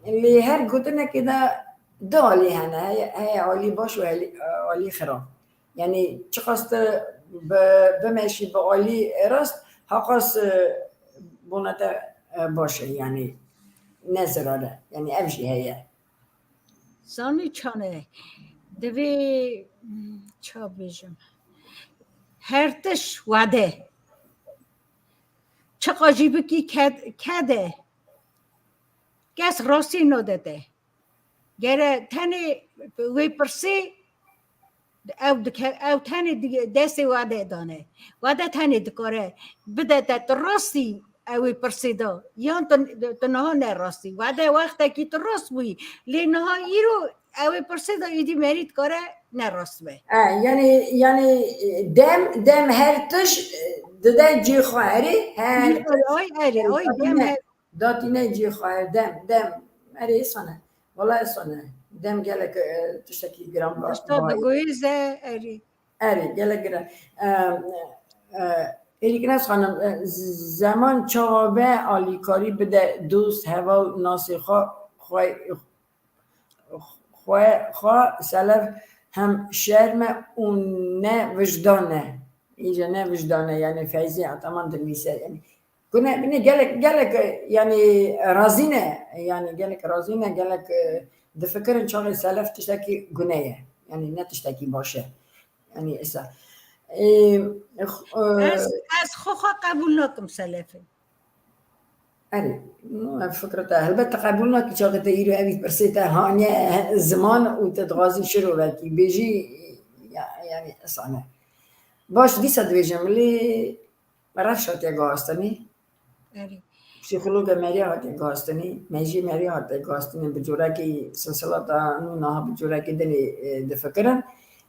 lê her gotinekê de du alî hene. Heye, heye alî baş û helî, e, alî xirab. Yanî çiqas tu bi, bimeşî bi alî rast, haqas, e, bona te, e, baş e, yanî ne zirar e. Yanî ev jî heye. Zanî çane, divê, hmm, ça bêjim. Her tişt wade. Çiqa jî bikî ked-, kede. Kes rastî nade te. Gere tenê wê pirsê, ew dike-, ew tenê di-, destê wade dane. Wade tenê dikare bide te, tu rastî ew ê pirsê da, yan tu, tu niha ne rastî. Wade wextekî tu rast bûyî. Lê niha îro ew ê pirsê da, îdî merî dikare ne rast be. E, yanî, yanî, e, dem, dem her tişt, e, dide cî xwe, erê, her Ay, ay, erê, ay, dem her Datîne cî xwe, dem, dem. Erê, îsane. Wela îsane. Dem gelek, e, tiştekî giran ba-, Tişta baye. Digoyê ze, erê. Erê, gelek giran. E, e, Êrîknas xanim, e, z-, zeman çawa be alîkarî bide dost, heval, nasê xwe, xwe, xwe, xwe selef hem şerm e û ne wijdan e. Îca ne wijdan e, yanî Feyzî Ataman dinivîse, yanî gune, binê gelek, gelek, e, yanî razî ne, yanî gelek razî ne, gelek, e, difikirin çaxê selef tiştekî gune ye. Yanî ne tiştekî baş e. Yanî esa. E, e, Ez, ez xwe xwe qebûl nakim selefê. Erê, no, ev fikra te. Helbet te qebûl nakî, çaxê te îro evî pirsê te haniye ziman û te dixwazî şirovekî bêjî, ya, yanî, esane. Baş, dîsa dibêjim, lê rewş hatiye guhastinê. Erê. Psîkologa meriya hatiye guhastinê, mejiyê meriya hatiye guhastinê, bi corekî silsilata nû niha bi corekî dinê, e, difikirin.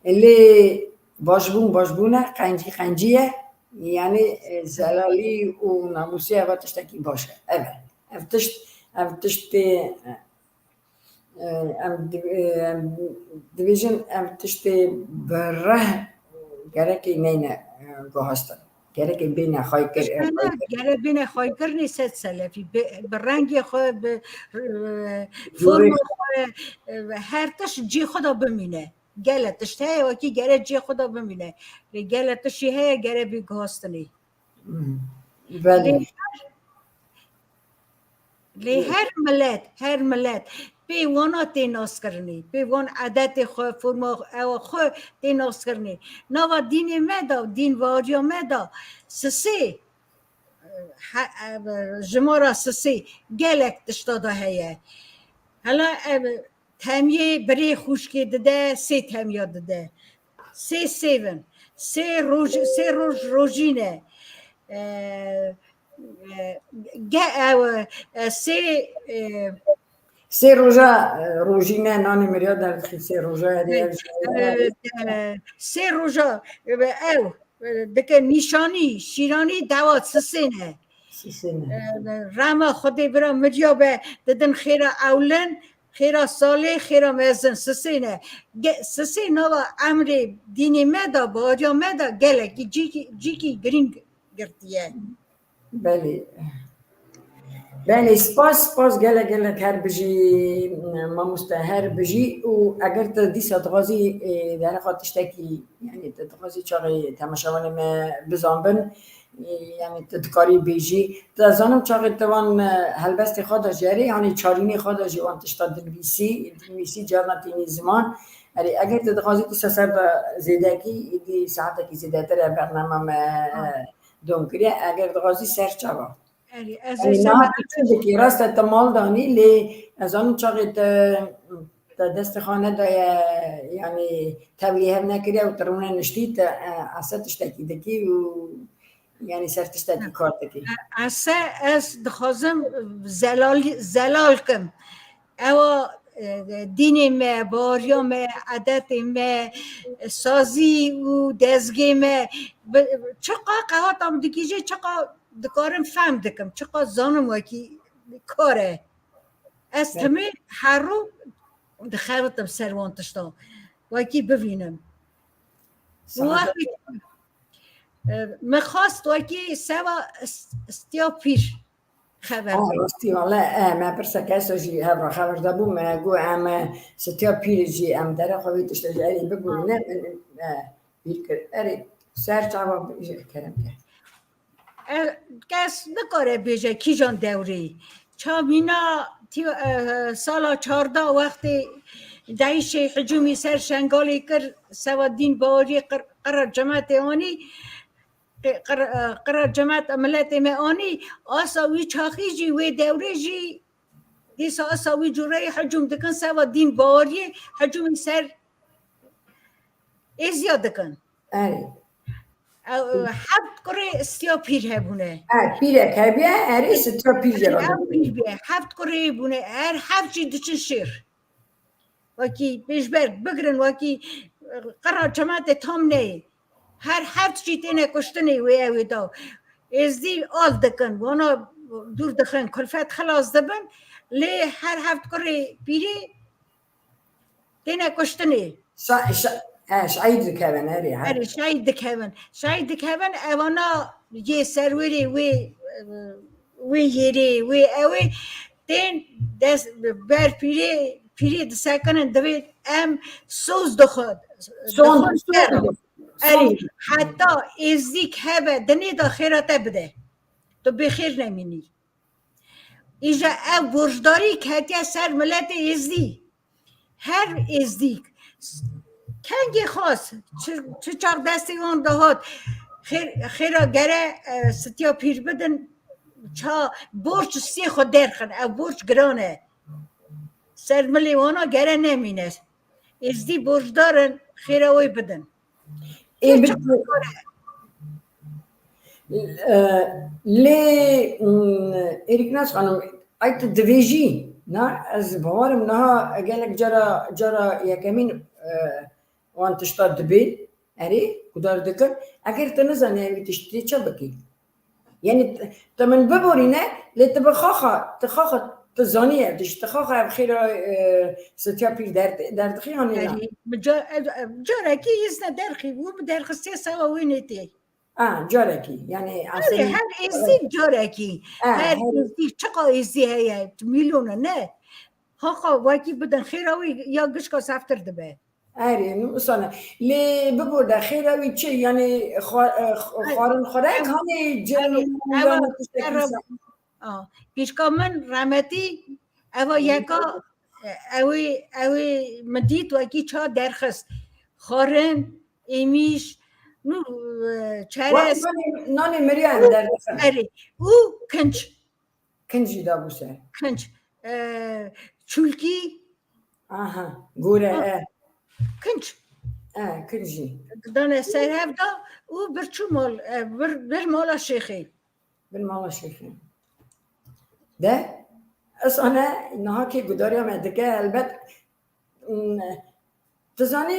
Lê başbûn, başbûn e, qencî, qencî ye. Yanî, e, zelalî û namûsê eva tiştekî baş e. Ev e. Ev tişt, ev tiştê, e, em di-, e, em dibêjin, ev tiştê bi reh gerekê neyne, e, guhastin. Gerekê bêne xaykir-, e, Tiştana xaykir-, gere bêne xaykirinê sed selefî. Bi, bi rengê xwe, bi, e, Cûrê forma xwe, e, her tişt cî xwe de bimîne. Gele tişt heye wekî gere cihê xwe de bimîne. Lê gele tiştî heye gere bê guhastinê. Hmm. Belê. Lê her, lê her milet, her milet pê wana tê naskirinê, pê van edetê xwe, forma ewa xwe tê naskirinê. Nava dînê me de, dîn ve ariya me de sisê, he, e, ji me re sisê gelek tişta de heye. Hela, e, temiyê birê xwişkê dide, sê temiya dide. Sê sêvin. Sê roj, sê roj rojîne. E, e, ge-, ew, e, sê, e, Sê roja, e, rojîne, nanê miriya derdixî, sê roja erê, e, ev jî, e, e, sê roja, e, ew, e, dike nîşanî, şîranî dewa sisêne. Sisêne. E, rema Xwedê bira miriya be, didin xêra ewlin, xêra salê, xêra mezin, sisêne. Ge-, sisê nava emrê dînê me de, bariya me de gelekî cîkî, cîkî girîng girtiye. Belê. Belê, spas, spas gelek gelek, her bijî, mamoste, her bijî. Û eger tu dîsa dixwazî, e, derexa tiştekî, yanî tu dixwazî çaxê temaşevanê me bizanbin, e, yanî tu dikarî bêjî. Tu zanim çaxê tu van, e, helbestê xwe de jî erê, yanî çarînê xwe de jî wan tişta dinivîsî, dinivîsî carna tînî ziman. Erê, eger tu dixwazî dîsa ser de zêdekî, îdî saetekî zêdetir e bernama me, e, dom kiriye, eger dixwazî ser çava. Erê, ez Yanî ê niha ser tu çi dikî? Rast e, tu mal danî, lê ez zanim çaxê te, te destê xwe nedaye, yanî tevlî hev nekiriye û tu rûne niştî, te, e, ese tiştekî dikî û yanî ser tiştekî kar dikî. E, ese ez dixwazim zelal, zelal kim. Ewa, e, dînê me, bariya me, edetê me, sazî û dezgê me, bi, çiqa qehata min digihîje, çiqa dikarim fehm dikim, çiqa zanim wekî kar e. Ez timî her rû dixebitim ser wan tiştan. Wekî bivînim. Wextî, e, min xwest wekî seva s-, stiya pîr xeber. Ha, rastî, wele, e, me pirseke eso jî hev re xeber de bû, me got, em, e, stiya pîr jî em dere xwe vî tiştê jî erê bibûrîne, min, e, bîr kir. Erê, ser çava jî kerem ke. E, kes nikare bêje kîjan dewrê. Çavîna tî-, e, sala çardeh wextê DAIŞê hicûmî ser Şengalê kir, seva dîn baweriyê qir-, qira cematê anî, qi-, qir-, e, qira cemat miletê me anî, asa wî çaxî jî, wê dewrê jî, dîsa asa wî cureyê hicûm dikin, seva dîn baweriyê hicûmî ser êziya dikin. Erê. Ew, heft kurê stiya pîr hebûne. E, pîrek hebiye, erê stiya pîr jê Ew pîr be. Heft kurê bûne. Her heft jî diçin şêr. Wekî pêşberk bigirin, wekî, e, qira cematê tam neyê. Her heft jî têne kuştinê wê ew ê da. Êzdî al dikin, wana dûr dixin, kulfet xilas dibin. Lê her heft kurê pîrê têne kuştinê. Şa-, şa-, e, şehîd dikevin, erê, ha. Erê, şehîd dikevin. Şehîd dikevin, evana yê serwerê wê, wê yêrê, wê ewê tên dest ber pîrê, pîrê disekinin, divê em soz dixwin. Son, dixwin son, ser. Son. Erê, heta êzdîk hebe, dinê de xêra te bide. Tu bêxêr nemînî. Îja ev borcdarî ketiye ser miletê êzdî. Her êzdîk kengê xwest, çi, çi çax destê wan dihat, xêr-, xêra gere, e, stiya pîr bidin, ça borc sê xwe derxin, ev borc giran e. Ser milê wana gere nemîne. Êzdî borcdar in, xêra wê bidin. Ê, Ê, bi-, çax e, lê, mm, Êrîknas xanim, ay tu divêjî, na, ez bawerim niha gelek cara, cara yekemîn, e, wan tişta dibê, erê, gudar dikin. Eger tu nizanî ev tiştê çi bikî? Yanî t-, tu min biborîne, lê tu bi xaxa, tu xaxa, tu zanî ev tişt, tu xaxa ev xêra, e, stiya pîr der-, derdixî yanî na? Erê, bi ca-, ev, ev carekî îzne derxî bû, bi derxistê sewa wê nêtê. A, carekî, yanî Erê, aslında her êzdî carekî, E, her her êzdî, çiqa êzdî heye, milyona ne. Xaxa wekî bidin, xêra wî ya gişka seftir dibe. Erê, nusane. Lê biborde, xêra wî çi? Yanî xwa-, e, x-, Ay, xwarin xurek, ev, hanê cin ev, û ev, yanî tiştekî ev, sa- a, pîrka min remetî, eva yeka, e, ewê, ewê min dît wekî ça derxist. Xwarin, êmîş, nû, e, çerez. Wek nanê, nanê miriyan Û, derdixin. Erê. Û kinç. Kinc jî dabû ser. Kinc. E, çûlkî. Aha, gore, Ha. e. Kinc. E, kinc jî. Dane ser hev da û bir çû mal, e, bir, bir mala şêxê. Bir mala şêxê. De, ez ane niha kê gudariya me dike, helbet, mm, tu zanî,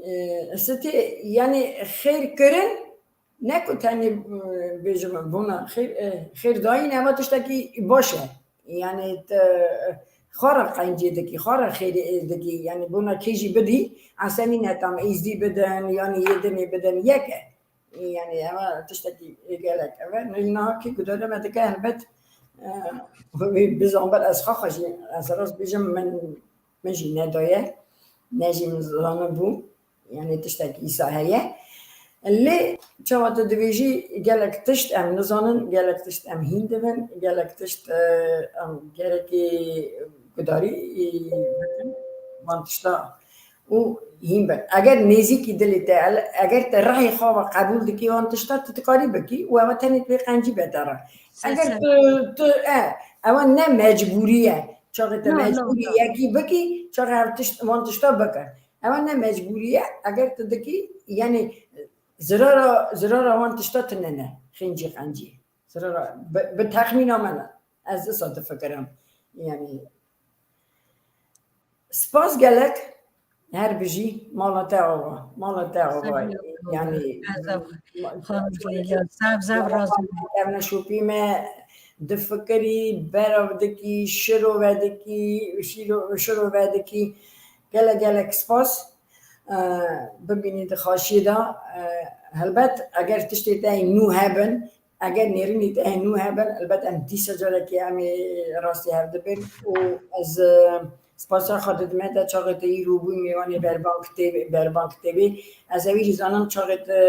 e, sitê, yanî xêr kirin, ne ku tenê, e, bêjim, bona xêr, e, xêr dayîn eva tiştekî baş e. Yanî tu xwe re qencê dikî, xwe re xêrê dikî. Yanî bona kê jî bidî, esenî ne tam êzdî bidin, yanî yê dinê bidin, yek e. Yanî eva tiştekî gelek ev e. Niha kê gudare me dike helbet, e, wê bizan ber ez xaxa jî, ez rast bêjim min, min jî nedaye, ne jî min zanibû. Yanî tiştekî îsa heye. Lê çawa tu dibêjî gelek tişt em nizanin, gelek tişt em hîn dibin, gelek tişt, e, em gerekê gudarî, e, bikin van tişta û hîn bin. Eger nêzîkî dilê te, el-, eger te rihê xwe ve qebûl dikî wan tişta, tu dikarî bikî û ewa tenê divê qencî be te re. Ser Eger ser. tu, tu, e, ewa ne mecbûrî ye. Çaxê te No, no, mecbûrî no. yekî bikî, çaxê ev tişt, wan tişta bike. Ewa ne mecbûrî ye, eger tu dikî, yanî zirara, zirara wan tişta tune ne, xêncî qencî. Zirara, bi, bi texmîna me ne. Ez wisa difikirim. Yanî, spas gelek, her bijî, mala te ava, mala te ava. Yanî, Zaf, xanim Leyla, zaf, zaf razî. Ev ne şopî me, difikirî, berav dikî, şirove dikî, şîro-, şirove dikî. Gelek gelek spas. E, bimînî di xaşiyê de. E, helbet eger tiştê te nû hebin, eger nêrînî te nû hebin, helbet em dîsa carekê em ê rastî hev dibin û ez, e, spasiya xwe didime te çaxê te îro bûyî mêvanê Berbank T V, Berbank T V. Ez ewî jî zanim çaxê te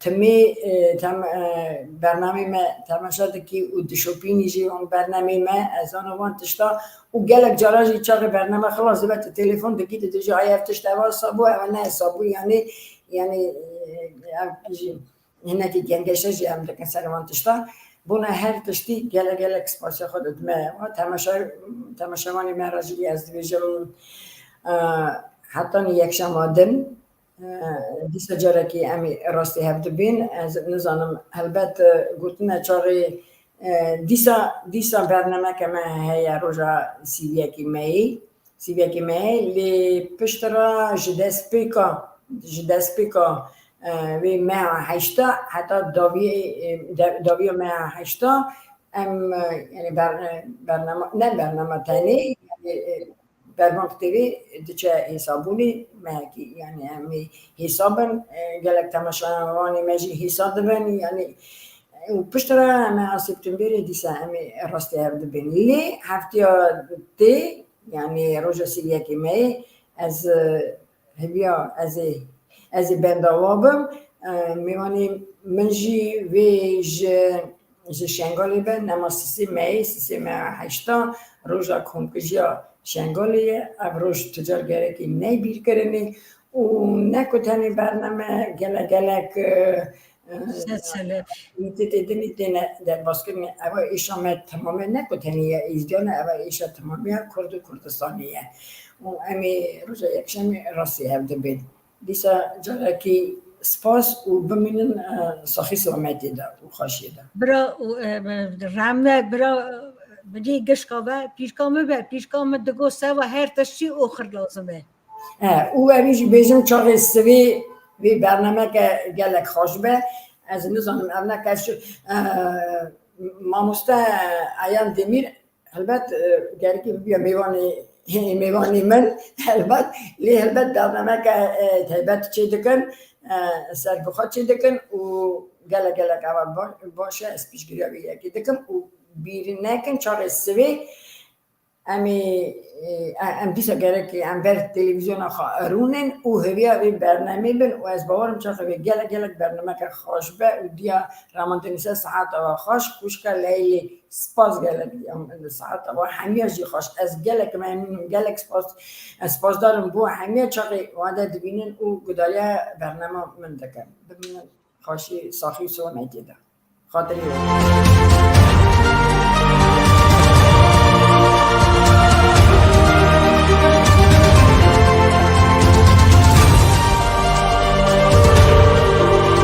timê, e, tem-, e, bernamê me temaşe dikî û dişopînî jî wan bernamê me, ez zanim wan tişta û gelek cara jî çaxê bername xilas dibe, tu telefon dikî, tu dibêjî, "Ay, ev tişt eva sabû, eva ne sabû." Yanî, yanî, e, ev jî hinekî gengeşe jî em dikin ser wan tişta. Bona her tiştî gelek gelek spasiya xwe didime. Temaşe-, temaşevanê me re jî ez dibêjim, e, hetanî yekşema din, e, dîsa carekî em ê rastî hev dibên. Ez nizanim, helbet, e, gotine çaxê, e, dîsa, dîsa bernameke me heye roja sîviyekî meyê. Sîvekê me, lê piştre ji destpêka, ji destpêka, e, vê meha heşta heta daviyê, e, de-, daviya meha heşta em, e, yani ber-, e, bernama, ne bernama tenê, yani, e, Berbank T V diçe hesabûnê mehekî, yani em ê hesabin, e, gelek temaşevanê me jî hesa dibin, yani, e, û piştre meha Septemberê dîsa em ê rastî hev dibin. Lê heftiya tê, yani roja sîviyekê me yê, ez, e, hêviya ez ê, ez ê bendawa bim. E, mêvanê min jî vê ji, ji Şengalê be, nema sisê me yê, sisê me heşta, roja komkujiya Şengalê ye. Ev roj tu car gerekî neyê bîrkirinê û ne ku tenê bername gelek gelek, e, Şev şeref. Komîtê tê dinê têne derbazkirinê. Eva êşa me temamê ne ku tenê ya Êzdiyan e, eva êşa temamê ya Kurd û Kurdistanê ye. Û em ê roja yekşemê rastî hev dibên. Dîsa carekî spas û bimînin, e, saxî selametê de û xweşiyê de. Bira û, e, rehme, bira, e, binê gişka ve, pîrka min be, pîrka min digot seva her tiştî oxir lazim e. E, û evî jî bêjim çaxê sivê vê bernameke gelek xweş be. Ez nizanim ev ne kes, e, mamoste Eyan Demîr, helbet, e, gerekî bibiya mêvanê, mêvanê min, helbet, lê helbet bernameke, e, taybet çê dikin, e, ser bi xwe çê dikin û gelek gelek eva ba-, baş e, ez piştgiriya vê yekê dikim û bîr nekin çaxê sivê Em ê, e, em dîsa gerekê em ber televîzyona xwe rûnin û hêviya vê bernamê bin û ez bawerim çaxê vê gelek gelek bernameke xweş be û diya Ramadan Denize saeta we xweş, xwişka Leylê, spas gelek, em, saeta we hemiya jî xweş. Ez gelek memnûn im, gelek spas, ez spasdar im bo hemiya çaxê we de dibînin û gudariya bernama min dikin. Bimînin xweşî, saxî û selametê de. Xatirê we.